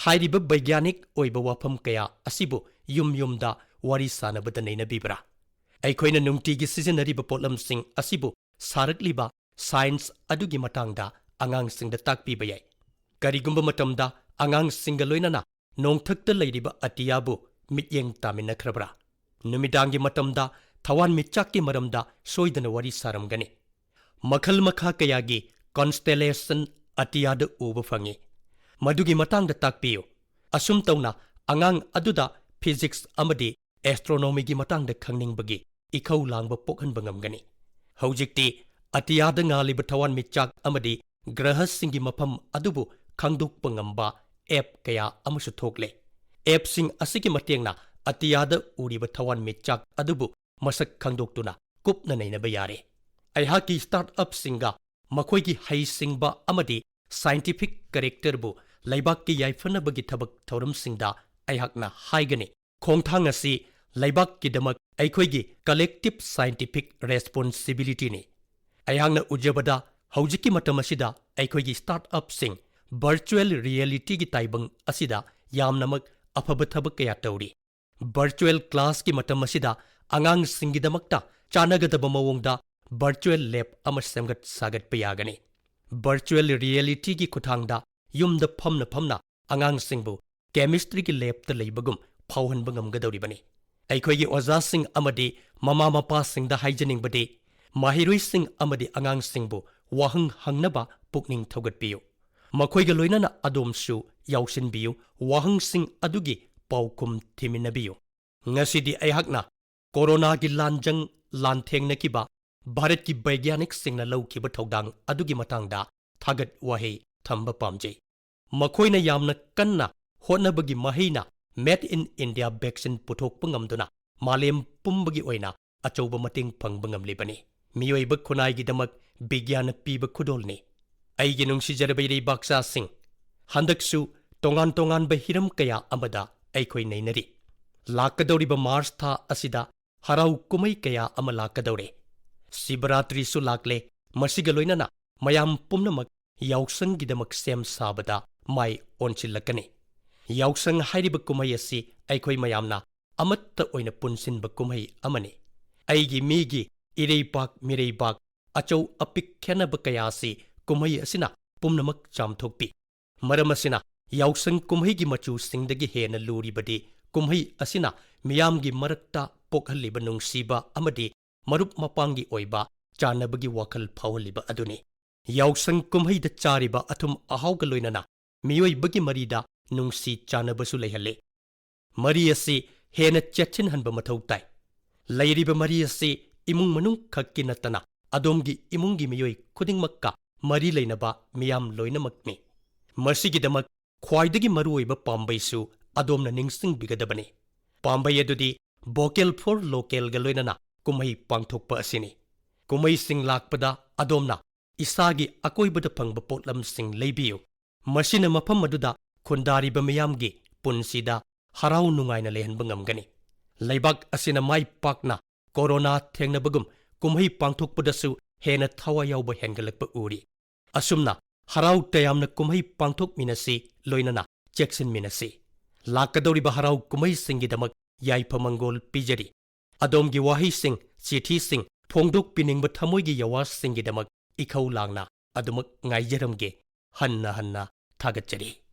ꯍꯥꯏꯔꯤꯕ ꯕꯩꯒ꯭ꯌꯥꯅꯤꯛ ꯑꯣꯏꯕ ꯋꯥꯐꯝ ꯀꯌꯥ ꯑꯁꯤꯕꯨ ꯌꯨꯝ ꯌꯨꯝꯗ ꯋꯥꯔꯤ ꯁꯥꯅꯕꯗ ꯅꯩꯅꯕꯤꯕ꯭ꯔꯥ? ꯑꯩꯈꯣꯏꯅ ꯅꯨꯡꯇꯤꯒꯤ ꯁꯤꯖꯤꯟꯅꯔꯤꯕ ꯄꯣꯠꯂꯝꯁꯤꯡ ꯑꯁꯤꯕꯨ ꯁꯥꯔꯛꯂꯤꯕ ꯁꯥꯏꯟꯁ ꯑꯗꯨꯒꯤ ꯃꯇꯥꯡꯗ ꯑꯉꯥꯡꯁꯤꯡꯗ ꯇꯥꯛꯄꯤꯕ ꯌꯥꯏ꯫ ꯀꯔꯤꯒꯨꯝꯕ ꯃꯇꯝꯗ ꯑꯉꯥꯡꯁꯤꯡꯒ ꯂꯣꯏꯅꯅ ꯅꯣꯡꯊꯛꯇ ꯂꯩꯔꯤꯕ ꯑꯇꯤꯌꯥꯕꯨ ꯃꯤꯠꯌꯦꯡ ꯇꯥꯃꯤꯟꯅꯈ꯭ꯔꯕ꯭ꯔꯥ? ꯅꯨꯃꯤꯗꯥꯡꯒꯤ ꯃꯇꯝꯗ ꯊꯋꯥꯟꯃꯤꯆꯥꯛꯀꯤ ꯃꯔꯝꯗ ꯁꯣꯏꯗꯅ ꯋꯥꯔꯤ ꯁꯥꯔꯝꯒꯅꯤ꯫ ꯃꯈꯜ ꯃꯈꯥ ꯀꯌꯥꯒꯤ ꯀꯣꯟꯁꯇꯦꯂꯦꯁꯟ ꯑꯇꯤꯌꯥꯗ ꯎꯕ ꯐꯪꯏ꯫ ꯃꯗꯨꯒꯤ ꯃꯇꯥꯡꯗ ꯇꯥꯛꯄꯤꯌꯨ꯫ ꯑꯁꯨꯝ ꯇꯧꯅ ꯑꯉꯥꯡ ꯑꯗꯨꯗ ꯐꯤꯖꯤꯛꯁ ꯑꯃꯗꯤ ꯑꯦꯁꯇ꯭ꯔꯣꯅꯣꯃꯤꯒꯤ ꯃꯇꯥꯡꯗ ꯈꯪꯅꯤꯡꯕꯒꯤ ꯏꯈꯧ ꯂꯥꯡꯕ ꯄꯣꯛꯍꯟꯕ ꯉꯝꯒꯅꯤ꯫ ꯍꯧꯖꯤꯛꯇꯤ ꯑꯇꯤꯌꯥꯗ ꯉꯥꯜꯂꯤꯕ ꯊꯋꯥꯟꯃꯤꯆꯥꯛ ꯑꯃꯗꯤ ꯒ꯭ꯔꯍꯁꯤꯡꯒꯤ ꯃꯐꯝ ꯑꯗꯨꯕꯨ ꯈꯪꯗꯣꯛꯄ ꯉꯝꯕ ꯑꯦꯞ ꯀꯌꯥ ꯑꯃꯁꯨ ꯊꯣꯛꯂꯦ꯫ ꯑꯦꯞꯁꯤꯡ ꯑꯁꯤꯒꯤ ꯃꯇꯦꯡꯅ ꯑꯇꯤꯌꯥꯗ ꯎꯔꯤꯕ ꯊꯋꯥꯟꯃꯤꯆꯥꯛ ꯑꯗꯨꯕꯨ ꯃꯁꯛ ꯈꯪꯗꯣꯛꯇꯨꯅ ꯀꯨꯞꯅ ꯅꯩꯅꯕ ꯌꯥꯔꯦ꯫ ꯑꯩꯍꯥꯛꯀꯤ ꯁ꯭ꯇꯥꯔꯠ ꯑꯞꯁꯤꯡꯒ ꯃꯈꯣꯏꯒꯤ ꯍꯩꯁꯤꯡꯕ ꯑꯃꯗꯤ ꯁꯥꯏꯟꯇꯤꯐꯤꯛ ꯀꯦꯔꯦꯛꯇꯔꯕꯨ ꯂꯩꯕꯥꯛꯀꯤ ꯌꯥꯏꯐꯅꯕꯒꯤ ꯊꯕꯛ ꯊꯧꯔꯝꯁꯤꯡꯗ ꯑꯩꯍꯥꯛꯅ ꯍꯥꯏꯒꯅꯤ, ꯈꯣꯡꯊꯥꯡ ꯑꯁꯤ ꯂꯩꯕꯥꯛꯀꯤꯗꯃꯛ ꯑꯩꯈꯣꯏꯒꯤ ꯀꯂꯦꯛꯇꯤꯚ ꯁꯥꯏꯟꯇꯤꯐꯤꯛ ꯔꯦꯁꯄꯣꯟꯁꯤꯕꯤꯂꯤꯇꯤꯅꯤ꯫ ꯑꯩꯍꯥꯛꯅ ꯎꯖꯕꯗ ꯍꯧꯖꯤꯛꯀꯤ ꯃꯇꯝ ꯑꯁꯤꯗ ꯑꯩꯈꯣꯏꯒꯤ ꯁ꯭ꯇꯥꯔꯠ ꯑꯞꯁꯤꯡ ꯚꯔꯆꯨꯑꯦꯜ ꯔꯤꯌꯦꯂꯤꯇꯤꯒꯤ ꯇꯥꯏꯕꯪ ꯑꯁꯤꯗ ꯌꯥꯝꯅꯃꯛ ꯑꯐꯕ ꯊꯕꯛ ꯀꯌꯥ ꯇꯧꯔꯤ꯫ ꯚꯔꯆꯨꯑꯦꯜ ꯀ꯭ꯂꯥꯁꯀꯤ ꯃꯇꯝ ꯑꯁꯤꯗ ꯑꯉꯥꯡꯁꯤꯡꯒꯤꯗꯃꯛꯇ ꯆꯥꯟꯅꯒꯗꯕ ꯃꯑꯣꯡꯗ ꯚꯔꯆꯨꯑꯦꯜ ꯂꯦꯕ ꯑꯃ ꯁꯦꯝꯒꯠ ꯁꯥꯒꯠꯄ ꯌꯥꯒꯅꯤ꯫ ꯚꯔꯆꯨꯑꯦꯜ ꯔꯤꯌꯦꯂꯤꯇꯤꯒꯤ ꯈꯨꯠꯊꯥꯡꯗ ꯌꯨꯝꯗ ꯐꯝꯅ ꯐꯝꯅ ꯑꯉꯥꯡꯁꯤꯡꯕꯨ ꯀꯦꯃꯤꯁꯇ꯭ꯔꯤꯒꯤ ꯂꯦꯕꯇ ꯂꯩꯕꯒꯨꯝ ꯐꯥꯎꯍꯟꯕ ꯉꯝꯒꯗꯧꯔꯤꯕꯅꯤ꯫ ꯑꯩꯈꯣꯏꯒꯤ ꯑꯣꯖꯥꯁꯤꯡ ꯑꯃꯗꯤ ꯃꯃꯥ ꯃꯄꯥꯁꯤꯡꯗ ꯍꯥꯏꯖꯅꯤꯡꯕꯗꯤ, ꯃꯍꯩꯔꯣꯏꯁꯤꯡ ꯑꯃꯗꯤ ꯑꯉꯥꯡꯁꯤꯡꯕꯨ ꯋꯥꯍꯪ ꯍꯪꯅꯕ ꯄꯨꯛꯅꯤꯡ ꯊꯧꯒꯠꯄꯤꯌꯨ꯫ ꯃꯈꯣꯏꯒ ꯂꯣꯏꯅꯅ ꯑꯗꯣꯝꯁꯨ ꯌꯥꯎꯁꯤꯟꯕꯤꯌꯨ, ꯋꯥꯍꯪꯁꯤꯡ ꯑꯗꯨꯒꯤ ꯄꯥꯎꯈꯨꯝ ꯊꯤꯃꯤꯟꯅꯕꯤꯌꯨ꯫ ꯉꯁꯤꯗꯤ ꯑꯩꯍꯥꯛꯅ ꯀꯣꯔꯣꯅꯥꯒꯤ ꯂꯥꯟꯖꯪ ꯂꯥꯟꯊꯦꯡꯅꯈꯤꯕ ꯚꯥꯔꯠꯀꯤ ꯕꯩꯒ꯭ꯌꯥꯅꯤꯛꯁꯤꯡꯅ ꯂꯧꯈꯤꯕ ꯊꯧꯗꯥꯡ ꯑꯗꯨꯒꯤ ꯃꯇꯥꯡꯗ ꯊꯥꯒꯠ ꯋꯥꯍꯩ ꯊꯝꯕ ꯄꯥꯝꯖꯩ꯫ ꯃꯈꯣꯏꯅ ꯌꯥꯝꯅ ꯀꯟꯅ ꯍꯣꯠꯅꯕꯒꯤ ꯃꯍꯩꯅ Made in India vaccine ꯄꯨꯊꯣꯛꯄ ꯉꯝꯗꯨꯅ ꯃꯥꯂꯦꯝ ꯄꯨꯝꯕꯒꯤ ꯑꯣꯏꯅ ꯑꯆꯧꯕ ꯃꯇꯦꯡ ꯐꯪꯕ ꯉꯝꯂꯤꯕꯅꯤ꯫ ꯃꯤꯑꯣꯏꯕ ꯈꯨꯟꯅꯥꯏꯒꯤꯗꯃꯛ ꯕꯤꯒ꯭ꯌꯥꯟꯅ ꯄꯤꯕ ꯈꯨꯗꯣꯜꯅꯤ꯫ ꯑꯩꯒꯤ ꯅꯨꯡꯁꯤꯖꯔꯕ ꯏꯔꯩꯕꯥꯛꯆꯥꯁꯤꯡ, ꯍꯟꯗꯛꯁꯨ ꯇꯣꯉꯥꯟ ꯇꯣꯉꯥꯟꯕ ꯍꯤꯔꯝ ꯀꯌꯥ ꯑꯃꯗ ꯑꯩꯈꯣꯏ ꯅꯩꯅꯔꯤ꯫ ꯂꯥꯛꯀꯗꯧꯔꯤꯕ ꯃꯥꯔꯆ ꯊꯥ ꯑꯁꯤꯗ ꯍꯔꯥꯎ ꯀꯨꯝꯍꯩ ꯀꯌꯥ ꯑꯃ ꯂꯥꯛꯀꯗꯧꯔꯦ꯫ ꯁꯤꯕꯔꯥꯇ꯭ꯔꯤꯁꯨ ꯂꯥꯛꯂꯦ꯫ ꯃꯁꯤꯒ ꯂꯣꯏꯅꯅ ꯃꯌꯥꯝ ꯄꯨꯝꯅꯃꯛ ꯌꯥꯎꯁꯪꯒꯤꯗꯃꯛ ꯁꯦꯝ ꯁꯥꯕꯗ ꯃꯥꯏ ꯑꯣꯟꯁꯤꯜꯂꯛꯀꯅꯤ꯫ ꯌꯥꯎꯁꯪ ꯍꯥꯏꯔꯤꯕ ꯀꯨꯝꯍꯩ ꯑꯁꯤ ꯑꯩꯈꯣꯏ ꯃꯌꯥꯝꯅ ꯑꯃꯠꯇ ꯑꯣꯏꯅ ꯄꯨꯟꯁꯤꯟꯕ ꯀꯨꯝꯍꯩ ꯑꯃꯅꯤ꯫ ꯑꯩꯒꯤ ꯃꯤꯒꯤ ꯏꯔꯩꯄꯥꯛ ꯃꯤꯔꯩꯕꯥꯛ ꯑꯆꯧ ꯑꯄꯤꯛ ꯈꯦꯟꯅꯕ ꯀꯌꯥ ꯑꯁꯤ ꯀꯨꯝꯍꯩ ꯑꯁꯤꯅ ꯄꯨꯝꯅꯃꯛ ꯆꯥꯝꯊꯣꯛꯄꯤ꯫ ꯃꯔꯝ ꯑꯁꯤꯅ ꯌꯥꯎꯁꯪ ꯀꯨꯝꯍꯩꯒꯤ ꯃꯆꯨꯁꯤꯡꯗꯒꯤ ꯍꯦꯟꯅ ꯂꯨꯔꯤꯕꯗꯤ ꯀꯨꯝꯍꯩ ꯑꯁꯤꯅ ꯃꯤꯌꯥꯝꯒꯤ ꯃꯔꯛꯇ ꯄꯣꯛꯍꯜꯂꯤꯕ ꯅꯨꯡꯁꯤꯕ ꯑꯃꯗꯤ ꯃꯔꯨꯞ ꯃꯄꯥꯡꯒꯤ ꯑꯣꯏꯕ ꯆꯥꯟꯅꯕꯒꯤ ꯋꯥꯈꯜ ꯐꯥꯎꯍꯜꯂꯤꯕ ꯑꯗꯨꯅꯤ꯫ ꯌꯥꯎꯁꯪ ꯀꯨꯝꯍꯩꯗ ꯆꯥꯔꯤꯕ ꯑꯊꯨꯝ ꯑꯍꯥꯎꯒ ꯂꯣꯏꯅꯅ ꯃꯤꯑꯣꯏꯕꯒꯤ ꯃꯔꯤꯗ ꯅꯨꯡꯁꯤ ꯆꯥꯟꯅꯕꯁꯨ ꯂꯩꯍꯜꯂꯤ꯫ ꯃꯔꯤ ꯑꯁꯤ ꯍꯦꯟꯅ ꯆꯦꯠꯁꯤꯟꯍꯟꯕ ꯃꯊꯧ ꯇꯥꯏ꯫ ꯂꯩꯔꯤꯕ ꯃꯔꯤ ꯑꯁꯤ ꯏꯃꯨꯡ ꯃꯅꯨꯡ ꯈꯛꯀꯤ ꯅꯠꯇꯅ ꯑꯗꯣꯝꯒꯤ ꯏꯃꯨꯡꯒꯤ ꯃꯤꯑꯣꯏ ꯈꯨꯗꯤꯡꯃꯛꯀ ꯃꯔꯤ ꯂꯩꯅꯕ ꯃꯤꯌꯥꯝ ꯂꯣꯏꯅꯃꯛꯅꯤ꯫ ꯃꯁꯤꯒꯤꯗꯃꯛ ꯈ꯭ꯋꯥꯏꯗꯒꯤ ꯃꯔꯨꯑꯣꯏꯕ ꯄꯥꯝꯕꯩꯁꯨ ꯑꯗꯣꯝꯅ ꯅꯤꯡꯁꯤꯡꯕꯤꯒꯗꯕꯅꯤ꯫ ꯄꯥꯝꯕꯩ ꯑꯗꯨꯗꯤ Vocal for Localꯒ ꯂꯣꯏꯅꯅ ꯀꯨꯝꯍꯩ ꯄꯥꯡꯊꯣꯛꯄ ꯑꯁꯤꯅꯤ꯫ ꯀꯨꯝꯍꯩꯁꯤꯡ ꯂꯥꯛꯄꯗ ꯑꯗꯣꯝꯅ ꯏꯁꯥꯒꯤ ꯑꯀꯣꯏꯕꯗ ꯐꯪꯕ ꯄꯣꯠꯂꯝꯁꯤꯡ ꯂꯩꯕꯤꯌꯨ꯫ ꯃꯁꯤꯅ ꯃꯐꯝ ꯑꯗꯨꯗ ꯈꯨꯟꯗꯥꯔꯤꯕ ꯃꯤꯌꯥꯝꯒꯤ ꯄꯨꯟꯁꯤꯗ ꯍꯔꯥꯎ ꯅꯨꯡꯉꯥꯏꯅ ꯂꯩꯍꯟꯕ ꯉꯝꯒꯅꯤ꯫ ꯂꯩꯕꯥꯛ ꯑꯁꯤꯅ ꯃꯥꯏ ꯄꯥꯛꯅ ꯀꯣꯔꯣꯅꯥ ꯊꯦꯡꯅꯕꯒꯨꯝ ꯀꯨꯝꯍꯩ ꯄꯥꯡꯊꯣꯛꯄꯗꯁꯨ ꯍꯦꯟꯅ ꯊꯋꯥꯏ ꯌꯥꯎꯕ ꯍꯦꯟꯒꯠꯂꯛꯄ ꯎꯔꯤ꯫ ꯑꯁꯨꯝꯅ ꯍꯔꯥꯎ ꯇꯌꯥꯝꯅ ꯀꯨꯝꯍꯩ ꯄꯥꯡꯊꯣꯛꯃꯤꯟꯅꯁꯤ, ꯂꯣꯏꯅꯅ ꯆꯦꯛꯁꯤꯟꯃꯤꯟꯅꯁꯤ꯫ ꯂꯥꯛꯀꯗꯧꯔꯤꯕ ꯍꯔꯥꯎ ꯀꯨꯝꯍꯩꯁꯤꯡꯒꯤꯗꯃꯛ ꯌꯥꯏꯐ ꯃꯪꯒꯣꯜ ꯄꯤꯖꯔꯤ꯫ ꯑꯗꯣꯝꯒꯤ ꯋꯥꯍꯩꯁꯤꯡ, ꯆꯤꯊꯤꯁꯤꯡ, ꯐꯣꯡꯗꯣꯛꯄꯤꯅꯤꯡꯕ ꯊꯃꯣꯏꯒꯤ ꯌꯥꯋꯥꯁꯤꯡꯒꯤꯗꯃꯛ ꯏꯈꯧ ꯂꯥꯡꯅ ꯑꯗꯨꯃꯛ ꯉꯥꯏꯖꯔꯝꯒꯦ꯫ ꯍꯟꯅ ꯍꯟꯅ ꯊꯥꯒꯠꯆꯔꯤ꯫